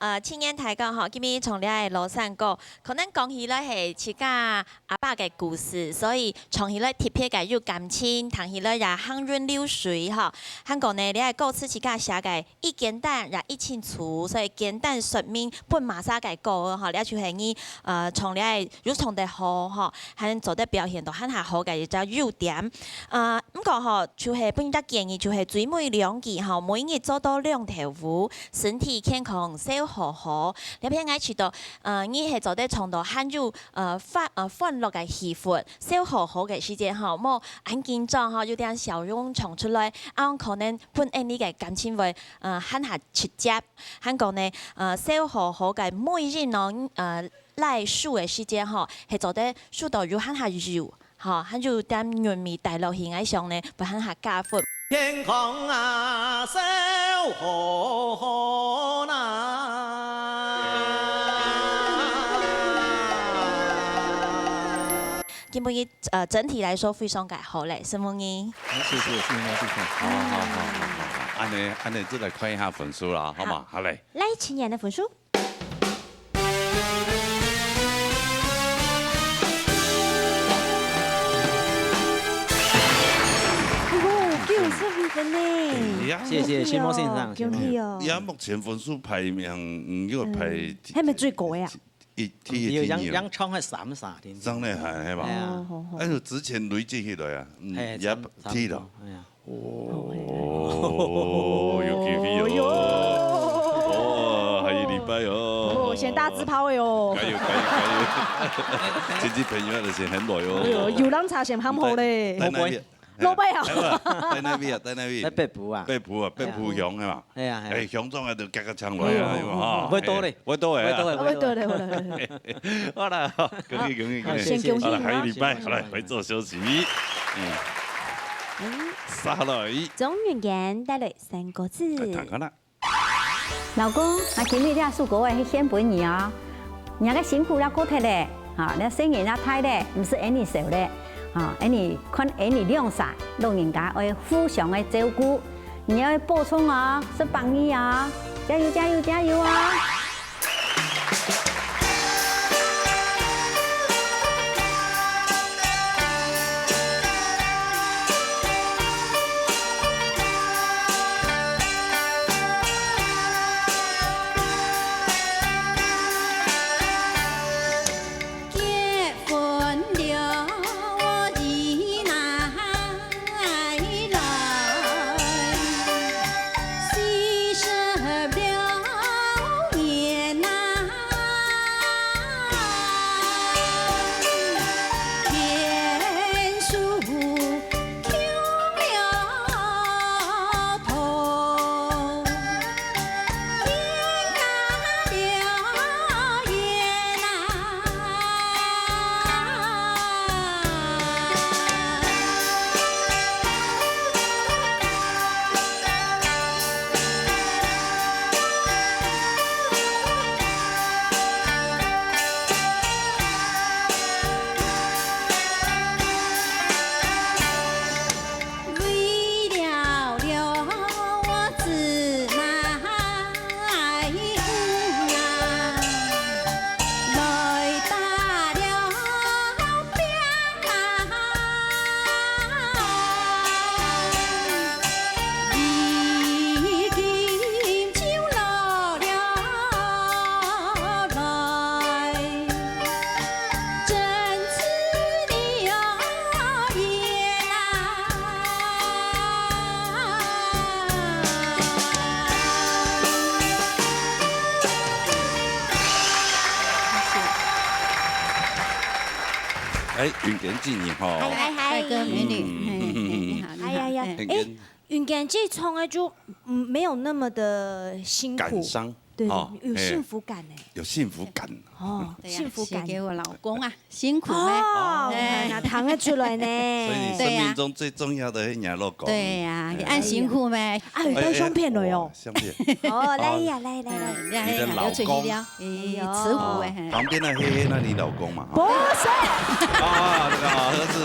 呃，青年大哥吼，今日唱這个老山歌，可能講起來係自家阿爸个故事，所以唱起來特別个有感情，聽起來也行雲流水吼。還過呢，這个歌詞自家寫个，已簡單也已清楚，所以簡單說明分麼儕个歌吼，這就係你，呃，唱這个有唱得好吼，還做得表現到還較好个一隻優點。呃，毋過吼，就係分一隻建議，就係最尾兩句吼，每日做到兩頭烏， 身體健康，笑呵好好，這片𠊎試著，呃，你係做得唱到還有，呃，歡，呃，歡樂个氣氛，笑呵呵个時節吼，莫恁緊張吼，有點笑容唱出來，恁樣可能分𠊎俚个感情會，呃，還較直接。還過呢，呃，笑呵呵个每日呢，呃，來數个時節吼，係做得數到有還較有。 吼，還有點韻味帶落去，𠊎想呢，會還較加分。天空啊，笑呵呵啦。今晡日，呃，整體來說非常个好咧，承蒙你。謝謝，謝謝，謝謝。好，好，好，好，好，好。恁呢，恁呢，就來看一下分數啦，好嗎？好。好嘞。來，請你个分數。 哦，九十分呢。哎呀。謝謝，恭喜哦，承蒙先生，恭喜哦。佢目前分數排名，嗯，又排嗯，係毋係最高个啊？一，第一，第二。楊，楊昌還三十三，真的還，係吧？哎呀。哦，好，好。哎喲，之前累積起來啊，嗯，嘿，也差不多，第一了。哎呀。 哦，有機會哦。哦，還有禮拜哦。哦，選大字拋的哦。加油，加油，加油。親戚朋友啊，就先喊來哦。哎喲，有人差先喊好咧。在，在哪位？老伯啊。哎，不，在哪位啊？在哪位？在北埔啊。北埔啊，北埔鄉的嘛。哎呀，哎呀。哎，鄉長啊，就加个搶來啊，哦，有無？會多咧。哎，會多的啊。會多的，會多的。好啦，恭喜，恭喜，恭喜。好，先恭喜。好了，還有禮拜，好了，來做休息。嗯。嗯。沙來。 鍾韻健帶來山歌子。來聽看啦。老公，𠊎今日這首歌仔係獻分你哦。你个辛苦也過忒咧，哈，你細人也大咧，毋使恁呢愁咧，哈，恁呢看恁呢兩儕，老人家愛互相个照顧，你愛保重哦，食飽你哦，加油加油加油哦！哎，韻健姊你好。嗨，嗨，嗨。帥哥美女，嗯。嘿，嘿，你好，你好。哎呀呀，嘿。哎，韻健姊唱个就，嗯，沒有那麼的辛苦。感傷。對，哦，有，有幸福感呢。哎。有幸福感。哦，對呀，幸福感。寫給我老公啊，辛苦咩？哦，哎。那聽得出來呢。所以你生命中最重要的是你的老公。對呀，哎。恁辛苦咩？啊，有帶相片來哦。哎，哎，哇，相片。哦，來呀，來，來，來。哎，你的老公。流出去了。 哎，哎喲。慈湖的，嘿。旁邊的黑黑，那你老公嘛，哈？不是。啊，那個，啊，那是，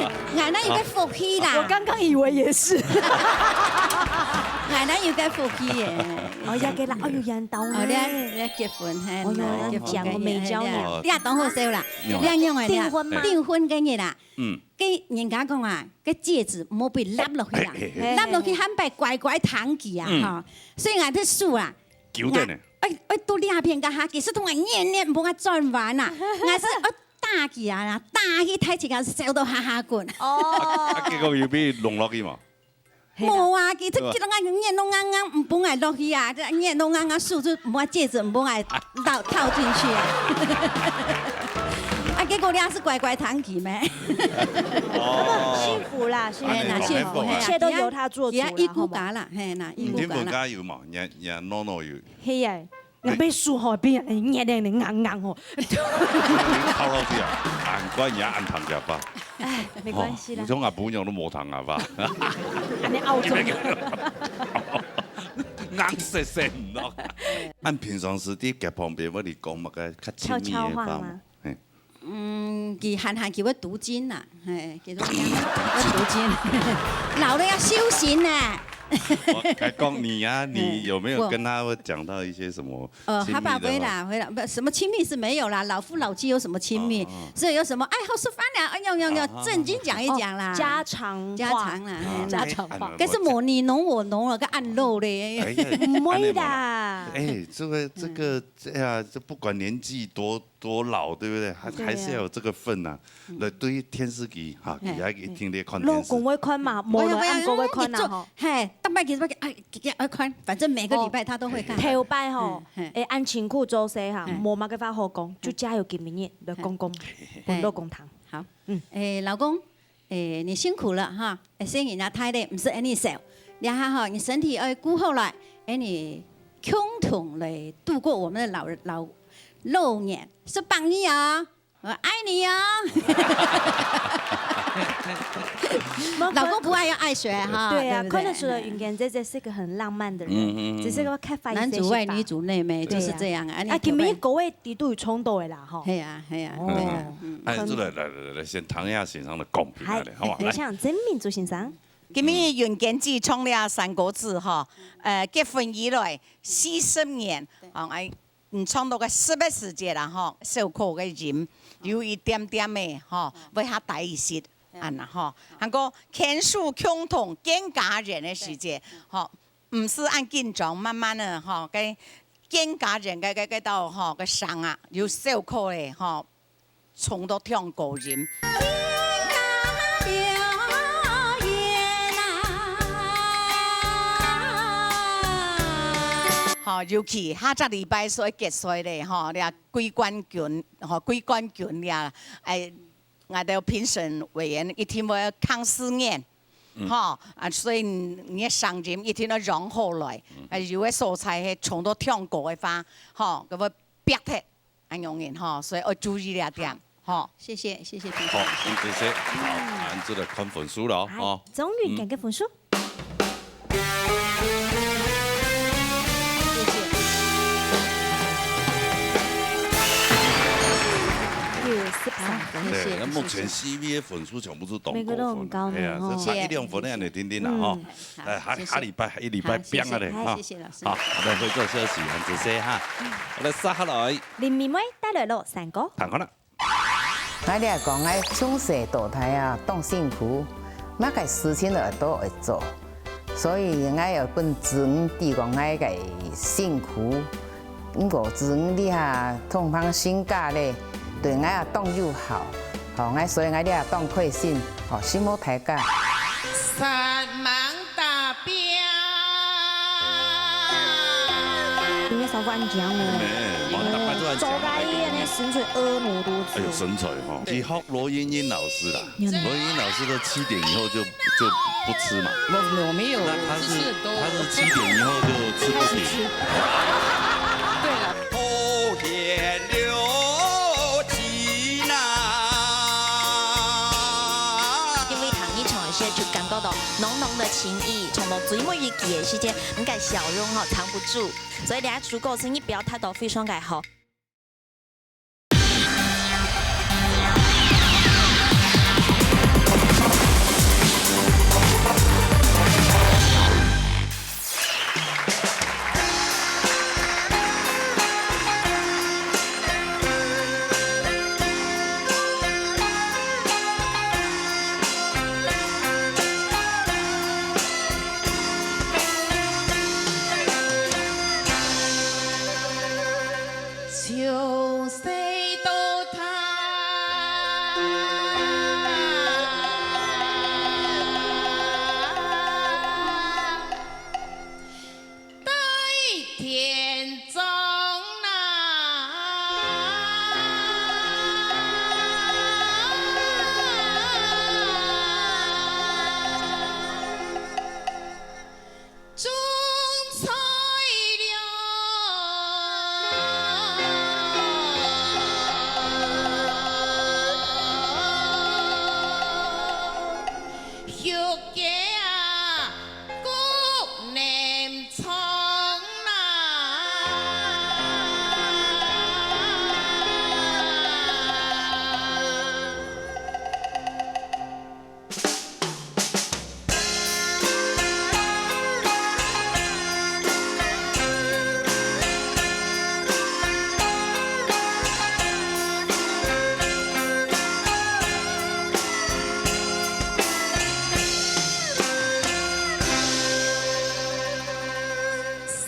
啊。𠊎哪有个福氣啦。我剛剛以為也是。𠊎哪有个福氣耶。哦，也給啦，哎喲，緣投呢。哦，你，你結婚，嘿，哦，有人結婚，講，我沒交女朋友。嘿，你也當好笑啦。有啊。你樣樣的，訂婚嗎？訂婚个日啦。嗯。 該人家講啊，該戒指莫分佢落落去啦，嘿，嘿，嘿。落落去還愛乖乖聽佢啊，嗯。吼。所以𠊎个手啊，糾等呢。愛，愛到這片个哈，其實同𠊎黏黏，無法轉彎啊。𠊎係愛打佢啊啦，打去，大自家笑到哈哈滾。哦。啊，啊，結果有分弄落去無？無啊，佢這，對吧？佢攏愛捏弄啊啊，毋分𠊎落去啊，這捏弄啊啊，手就毋愛戒指，毋分𠊎套，套進去啊。啊，結果你還是乖乖聽佢咩？哦。幸福啦，幸福。哎，那幸福，幸福，嘿啊，一切都由他做主啦，只要，只要一股好嗎？嘎啦，嘿，那一股嘎啦。你聽過加油嘛？你，你，no no有。嘿耶。 若欲輸吼，變人捏咧硬硬吼。你套落去啊，難怪人家恁疼食飯。哎，沒關係啦。哦，你像阿婆娘都無疼啊吧？恁呢拗中。硬死死毋落。恁平常時佇佢旁邊，會講麼个較親密个話嗎？悄悄話嗎？嘿。 嗯，佢閒閒佢會讀經啦，嘿，佢都這樣，會讀經。老了要修行呢。我還講你啊，你有沒有跟他講到一些什麼，呃，親密的話？哈巴威啦，回來，不，什麼親密是沒有啦，老夫老妻有什麼親密？哦，哦。所以有什麼，哎，好吃飯了，哎，有，有，有，啊，正經講一講啦。哦，家常話。家常啦，嘿，家常話。該係無你儂我儂了，該恁老咧。哎呀，毋會啦。哎，這個，這個，哎呀，這不管年紀多，多老，對不對？還，對啊。還是要有這個份啊。 來對電視機哈，嘿，佢也一定咧看電視。老公會看嘛，無來，毋會，毋會，恁樣會看啦吼。嘿，逐擺佢，哎，佢，佢愛看，反正每個禮拜他都會看。哦，頭擺吼，嗯，嘿。會恁辛苦做事哈，嘿。無麼个話好講，就加油今晡日來講講，嘿。分老公聽。好。嗯。哎，老公，哎，你辛苦了哈，哎，細人也大咧，毋使恁樣愁。這下吼，你身體愛顧好來，哎，你共同來度過我們的老，老，老年，係幫你啊。 我愛你哦。老公不愛要愛誰哈，對啊，對不對？看得出來允娟姐姐是個很浪漫的人，嗯，嗯，嗯。只是說開發一些男主外女主內咩，就是這樣啊。對啊。啊，今晡日各位底肚有衝突的啦，吼。係啊，係啊，哦。對啊，嗯。哎，這個，來，來，來，來，先聽一下先生的公平啊，嗨，好不好？來。等一下，曾明珠先生。今晡日允娟姐唱了三個字吼，呃，結婚以來四十年，對。哦，哎， 嗯，唱到該十个時節啦吼，小可个音，有一點點个吼，會較低一息，恁樣吼。還過牽手共同見家人个時節，吼，毋使恁緊張，慢慢个吼，該見家人个，个，个到吼，个聲啊，有小可个吼， 衝到忒高音。吼，尤其下隻禮拜所以結束咧，吼，這季冠軍，吼，季冠軍這，哎，𠊎兜評審委員一定會囥試驗，嗯。吼，啊，所以你个聲音一定要養好來，嗯。啊，有个所在係衝到忒高个話，吼，佢會煏忒。 恁樣个吼，所以愛注意這點，吼。謝謝，謝謝評審。好，謝謝。好，恁就來看分數了，哎，吼。鍾允娟个分數。嗯。謝謝。有十三分。謝謝，對，那目前謝謝。C V个分數全部是當高分的，每個都很高呢，嘿啊，吼。這差一兩分的，恁樣定定啦，嗯。吼。好，哎，下，謝謝。下禮拜，下禮拜好，謝謝。拚啊咧，哎，哈。謝謝老師。好，來，回到消息，恁仔細哈。嗯。好，來，接下來。 林妹妹帶來了三個。聽看啦。𠊎來講，𠊎從細到大啊，當辛苦，麼个事情都愛做，所以𠊎愛分子女知講𠊎个辛苦。毋過子女這下通通成家咧，對𠊎啊當有效。吼，𠊎所以𠊎這下當開心，吼，承蒙大家。三萬 大餅。你也少過恁講哦。沒，我大概都按講。走開一點，那身材婀娜多姿。哎呦，身材哈，去學羅英英老師啦。有沒有？羅英英老師都七點以後就，就不吃嘛。我，我沒有，那他是，我只是都他是七點以後就吃不停。開始吃。對了。後天六七吶。因為聽你唱个時節就感覺到 濃濃的情意，唱到最尾一句个時節，你个笑容吼藏不住。所以這首歌，請你表達到非常个好。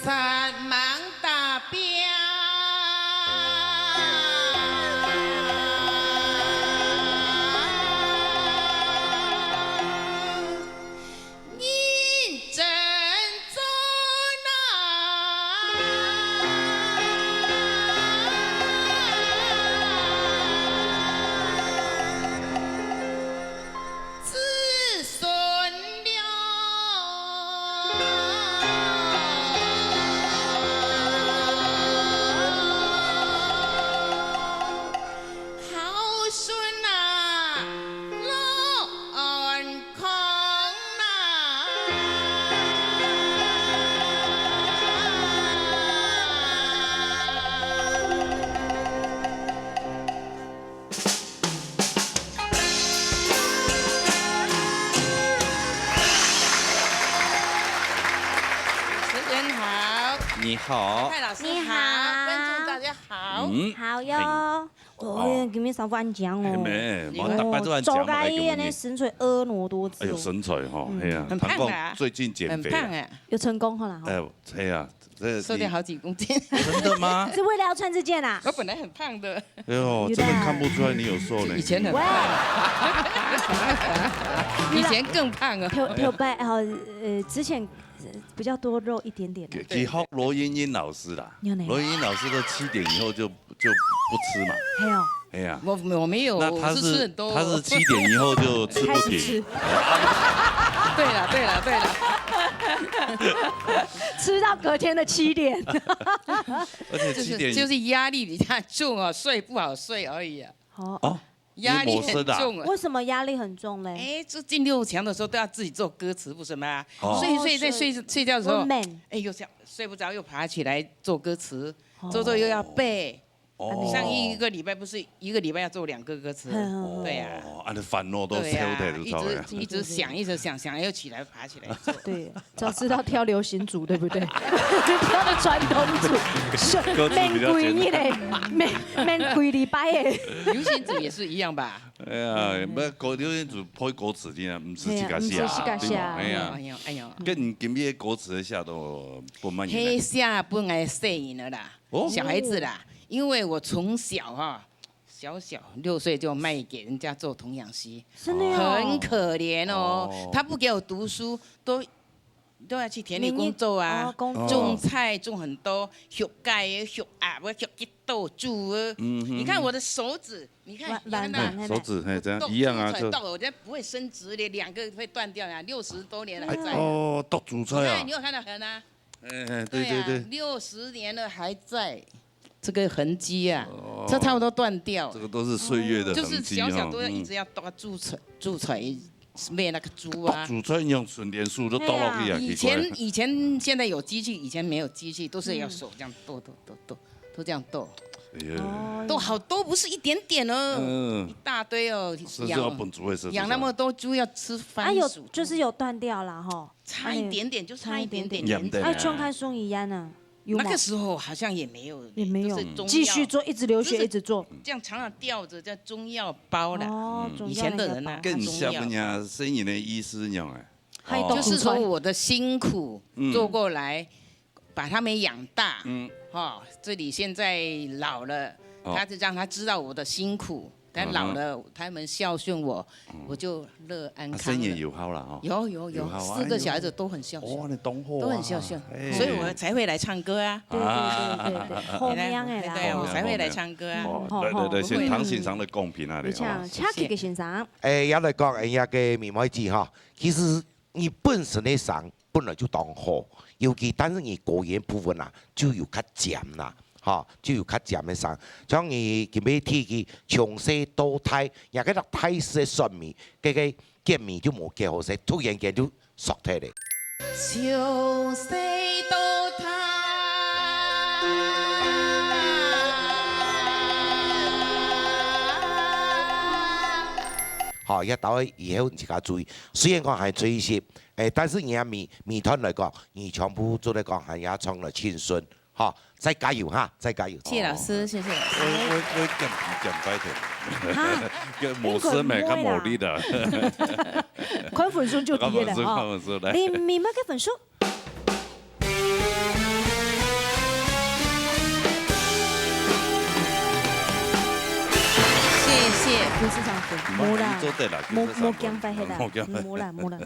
煞猛打拚，認真做啊。 子孙了，孝順啊，樂安康啊。 主持人好，你好。蔡老师好，你好。观众大家好。嗯，好哟。嘿。哦，今天上班讲哦。嘿咩，你看。我大家都在讲嘛，哦，做个一个呢，来给我念。身材婀娜多姿哦。哎呦，身材哈，嗯。嘿呀，很胖啊。谈过最近减肥啊。很胖哎。有成功好了哈。哎，嘿呀，这瘦掉好几公斤。真的吗？是为了要穿这件啊？我本来很胖的。哎呦，有的。真的看不出来你有瘦呢。以前很胖。喂。以前更胖哦。漂，漂白，哦，呃，之前，呃，比较多肉一点点的。其，其实罗英英老师啦，有呢。罗英英老师都七点以后就，就不吃嘛。还有。哎呀。我，我没有，那他是，我是吃很多。他是七点以后就吃不停。开始吃。对了，对了，对了。吃到隔天的七点。而且七点就是，就是压力比较重哦，睡不好睡而已啊。哦。哦，压力很重啊。你有谋生的啊？为什么压力很重嘞？哎，就进六强的时候都要自己做歌词，不是吗？哦。睡一睡，在睡，哦，睡。睡觉的时候，我们。哎，又想，睡不着，又爬起来做歌词，哦。做做又要背。哦。上一个礼拜不是一个礼拜要做两个歌词？嗯。对啊。哦，啊，你烦恼都对啊，消退就走了。一直，一直想，一直想，想，又起来爬起来做。对。 早知道挑流行组，对不对？挑传统组，歌词比较简单。免几日嘞，免，免几礼拜的。流行组也是一样吧？哎呀，嗯。不，歌，流行组配歌词的啊，毋是自家寫啊，嘿啊，毋是自家寫啊。对无？哎呀。哎呦，哎呦。跟你今日歌词写都不满意啦。嘿，写分个细人了啦，哦。小孩子啦，因为我从小哈，小小六岁就卖给人家做童养媳，真的哦。很可怜哦。哦。他不给我读书，都 都要去田里工作啊，民营，哦，工作。种菜种很多，畜雞、畜鴨、畜幾多豬啊。嗯哼。你看我的手指，你看，弯，你看那，弯，弯，嘿，手指，嘿，这样一样啊，都种菜，就到我这不会伸直的，两个会断掉呀，六十多年了还在啊。哎，哦，都种菜啊。你看，你有看到痕啊？哎，哎，对，对，对。对啊，六十年了还在。 这个痕迹啊，哦，这差不多断掉了。这个都是岁月的痕迹哈。就是小小都要一直要多种菜，嗯。种菜，喂那个猪啊。种菜用纯田鼠都倒落去啊，对啊。奇怪。以前，以前现在有机器，以前没有机器，都是要手这样剁，剁，剁，剁，都这样剁。哎呀。哦。剁好多，不是一点点哦，嗯。一大堆哦，养，甚至要分猪会吃，养那么多猪要吃番薯。啊，有，就是有断掉啦，吼。差一点点，哎，就差一点点，差一点点。哎，全部像松一样啊。 有吗？那个时候好像也没有，也没有，都是中药，继续做，一直流血，就是一直做。这样常常吊着，叫中药包啦。哦，嗯。中药那个包。以前的人啊，更像人家生人的医师一样哎。还懂。就是说我的辛苦，嗯。做过来，把他们养大。嗯。哈，这里现在老了，哦。他就让他知道我的辛苦。 但老了，嗯哼。他们孝顺我，嗯。我就乐安康了。啊，生意有好啦，吼。有，有，有，有好啊，四个小孩子都很孝顺，哎呦。哦，你懂货啊。都很孝顺，哎。所以我才会来唱歌啊。对，对，对，对，对，啊。好命的啦。对，我才会来唱歌啊。哦，好，对，对，对，好，先唐先生的公平啊，你好。你像，谢谢。请这个先生。哎，也来讲，哎，那个妹妹姐哈，其实 你本身个聲本來就當好，尤其但是你高音部分啊，就有較尖啦，吼，就有較尖个聲。像你今日天氣從細到大，若个大細个酸味，个个結尾就無幾好勢，突然間就縮忒咧。從細到大。好，這兜以後你自家注意。 雖然講還吹一些，哎，但是你也每，每段來講，你全部做得講，還也唱得盡順，哈，再加油哈，再加油。謝謝老師，謝謝老師。我，我，我減肥減白天。哈？跟模式没看魔力的。看分數就低了哈。看分數，看分數，來。你，你们个分数？金色衫褲，無啦，你做得啦，無，金色衫褲，無驚壞忒啦，無驚壞。無啦，無啦。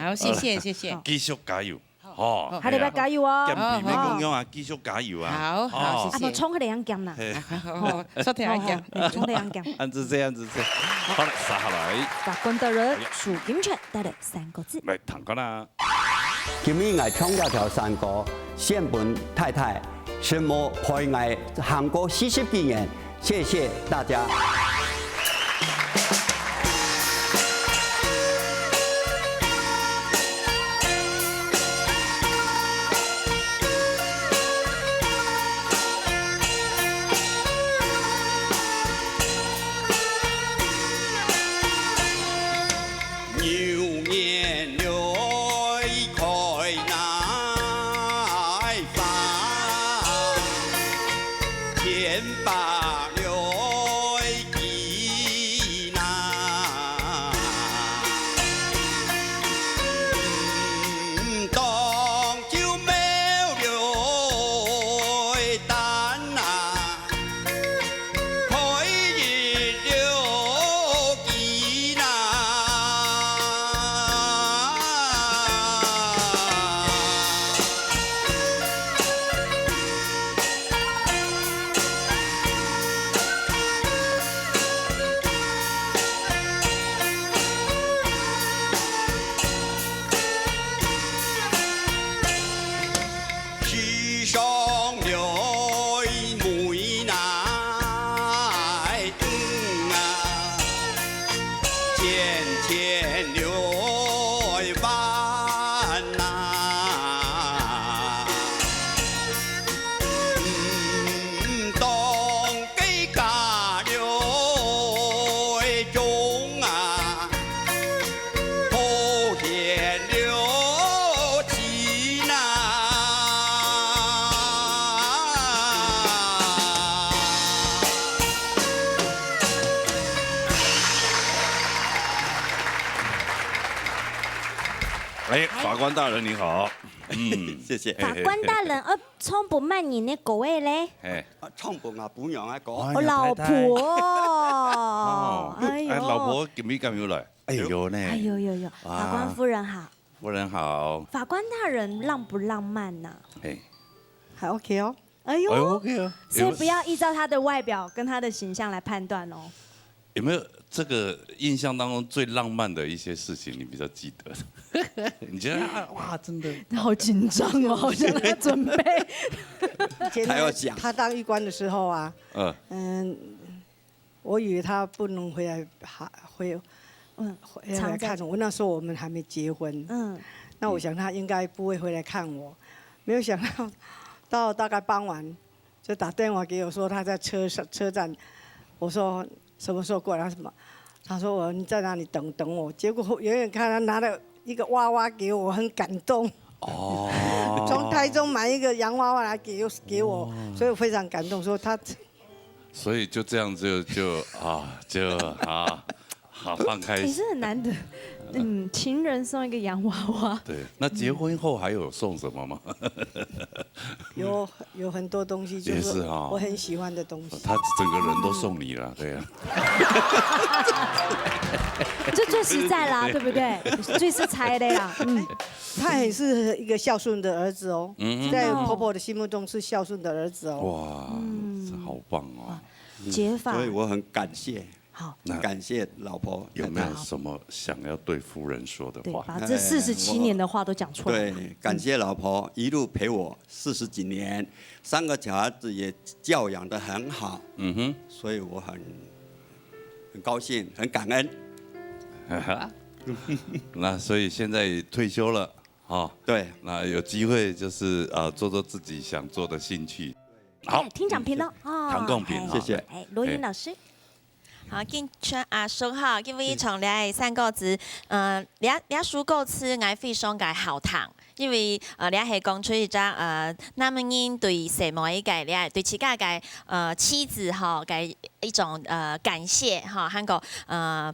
好，謝謝，謝謝。好。繼續加油，吼，好。下禮拜加油哦。減肥無共樣啊，繼續加油啊。好，好，哦。謝謝。啊，無，衝下來樣減啦。嘿。好，好，好，衝下來樣減。好，好，衝下來樣減。恁仔細，恁仔細。好了，接下來。法官大人，哎呀。數金錢，帶來三個字。來，聽看啦。 今日𠊎唱這條山歌，獻分太太，承蒙陪𠊎行過四十幾年，謝謝大家。哎，法官大人你好。嗯。謝謝。法官大人，呃，唱分麼人个歌仔咧？哎。啊，唱分吾餔娘个歌。哎呀，哦，老婆。太太。哦，哎喲。哎，老婆今日敢有來？哎喲呢。哎喲喲喲，哇。法官夫人好。夫人好。法官大人浪不浪漫呢？哎。還OK哦。哎喲，哎，OK啊。所以不要依照他的外表跟他的形象來判斷哦。有沒有這個印象當中最浪漫的一些事情，你比較記得？你覺得啊，哇，真的。好緊張哦，好像他準備。以前呢，他要講。他當預官的時候啊，嗯。嗯，我以為他不能回來，還，回，嗯，回來看我。常在。那時候我們還沒結婚。嗯。那我想他應該不會回來看我，沒有想到，到大概傍晚， 就打電話給我說他在車上，車站。我說：「什麼時候過來？」他什麼？他說：「我，你在哪裡等，等我。」結果遠遠看他拿了一個娃娃給我，我很感動。哦。從台中買一個洋娃娃來給，給我，哦。所以我非常感動，說他。所以就這樣就，就，啊，就，啊， 好，放開。也是很難得，嗯，情人送一個洋娃娃。對，那結婚後還有送什麼嗎？有，有很多東西，就是也是哈。我很喜歡的東西。他整個人都送你了，對啊。這最實在啦，對不對？最實在的啦，嗯。他也是一個孝順的兒子哦，嗯。在婆婆的心目中是孝順的兒子哦。哇，嗯。這好棒哦。哇，解法。所以我很感謝 好。那感謝老婆，有沒有什麼想要對夫人說的話？對，把這四十七年的話都講出來吧。對，感謝老婆一路陪我四十幾年，三個小孩子也教養得很好，嗯哼。所以我很，很高興，很感恩。那所以現在退休了，哦，對。那有機會就是，呃，做做自己想做的興趣。好。哎，聽講評咯，哦，聽講評，哎，謝謝。哎，羅英老師。 好，緊像阿叔吼，因為唱這个山歌子，呃，這，這首歌詞𠊎非常个好聽，因為，呃，這係講出一隻，呃，男人對細妹个，這對自家个，呃，妻子吼，个一種，呃，感謝吼，還過，呃，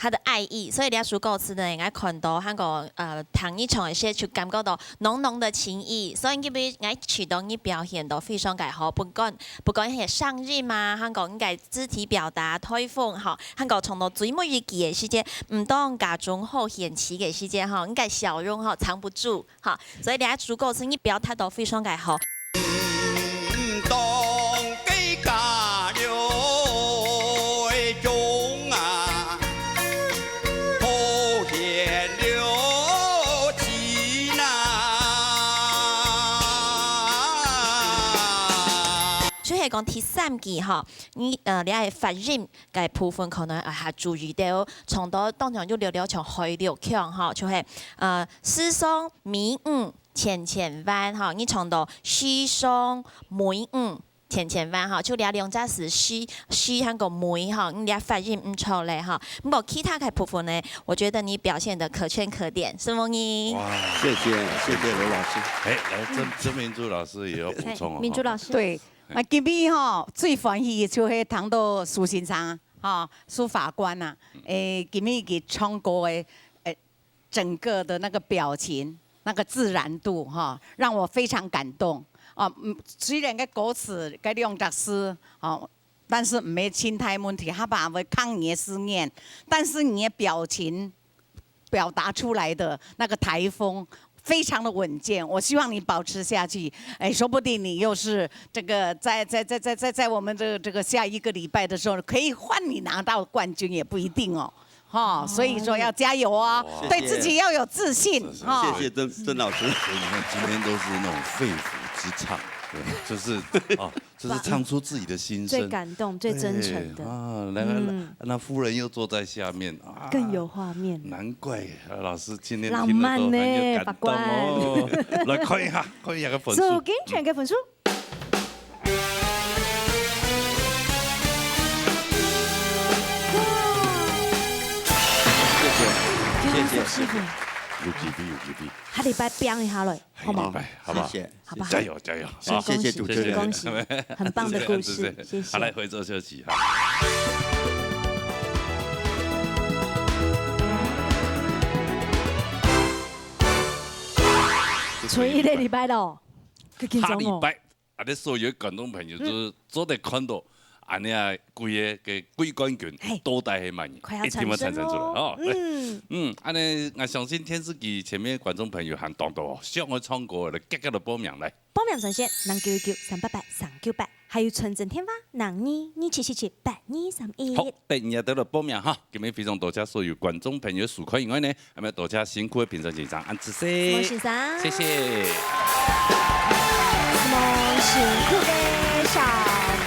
他的愛意，所以這首歌詞呢，𠊎看到還過，呃，聽你唱个時就感覺到濃濃的情意，所以因為𠊎覺得你表現到非常个好，不管，不管係聲音嘛，還過你个肢體表達、台風吼，還過唱到最尾一句个時節，毋當假裝好嫌棄个時節吼，你个笑容吼藏不住。 哈，所以這首歌詞你表達到非常个好。當个家了中啊，好現了錢啊。就係講第三句吼，你，呃，這个發音个部分可能愛較注意个哦，唱到當中有略略像海陸腔吼，就係，呃，世上美女 千千萬吼，你唱到世上美女千千萬吼，就這兩隻字，世，世還過美吼，你這發音毋著咧吼。毋過其他个部分呢，我覺得你表現得可圈可點，承蒙你。哇，謝謝，謝謝羅老師。哎，來，曾，曾明珠老師也要補充哦。嘿，明珠老師。對，啊，今日吼，最歡喜就係聽到蘇先生吼，蘇法官啊，誒，今日佢唱歌个，誒， 整個的那個表情、那個自然度哈，讓我非常感動。哦，嗯，雖然該歌詞該兩隻字，哦，但是毋係清台問題，佢爸會囥你个思念，但是你的表情表達出來的那個台風非常的穩健，我希望你保持下去。哎，說不定你又是這個在，在，在，在，在，在我們的這個下一個禮拜的時候，可以換你拿到冠軍也不一定哦。 哈，所以說要加油哦，哇，對自己要有自信，是，是，哈。謝謝曾，曾老師。所以你看，今天都是那種肺腑之唱，對，就是，哦，就是唱出自己的心聲。最感動、最真誠的。對，啊，那個，嗯。那夫人又坐在下面，啊，更有畫面。難怪，啊，老師今天聽了都很有感動哦。浪漫呢，法官。來看一下，看一下个分數。所以今天个分數。 謝謝，謝謝，謝謝。有機會，有機會。下禮拜拚一下來，好嗎？下禮拜，好不好？謝謝，好不好？加油，加油！謝謝，謝謝主持人。恭喜，恭喜，很棒的故事，謝謝。謝謝。好，來，回座休息哈。賰一個禮拜咯，較緊張哦。下禮拜 啊，你所有的觀眾朋友，嗯。就是做得看到，恁呢啊，季个，个季冠軍，嘿。到底係麼人，快要一定會產生出來，產生咯。哦，對。嗯。嗯，恁呢，𠊎相信電視機前面的觀眾朋友還當多哦，想愛唱歌个，遽遽來報名來。報名專線：零九一九三八八三九八，還有傳真電話：零二二七七七八二三一。好，等一下就來報名哈。今日非常多謝所有觀眾朋友收看以外呢， 還有多謝辛苦的評審先生，恁仔細。承蒙先生。謝謝。承蒙辛苦个小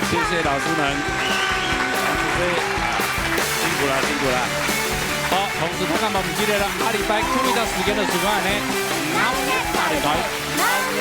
謝謝老師們，恁仔細，辛苦啦，辛苦啦。好，同時大家莫毋記得了，下禮拜同一个時間就收看呢，鬧熱大擂台，鬧熱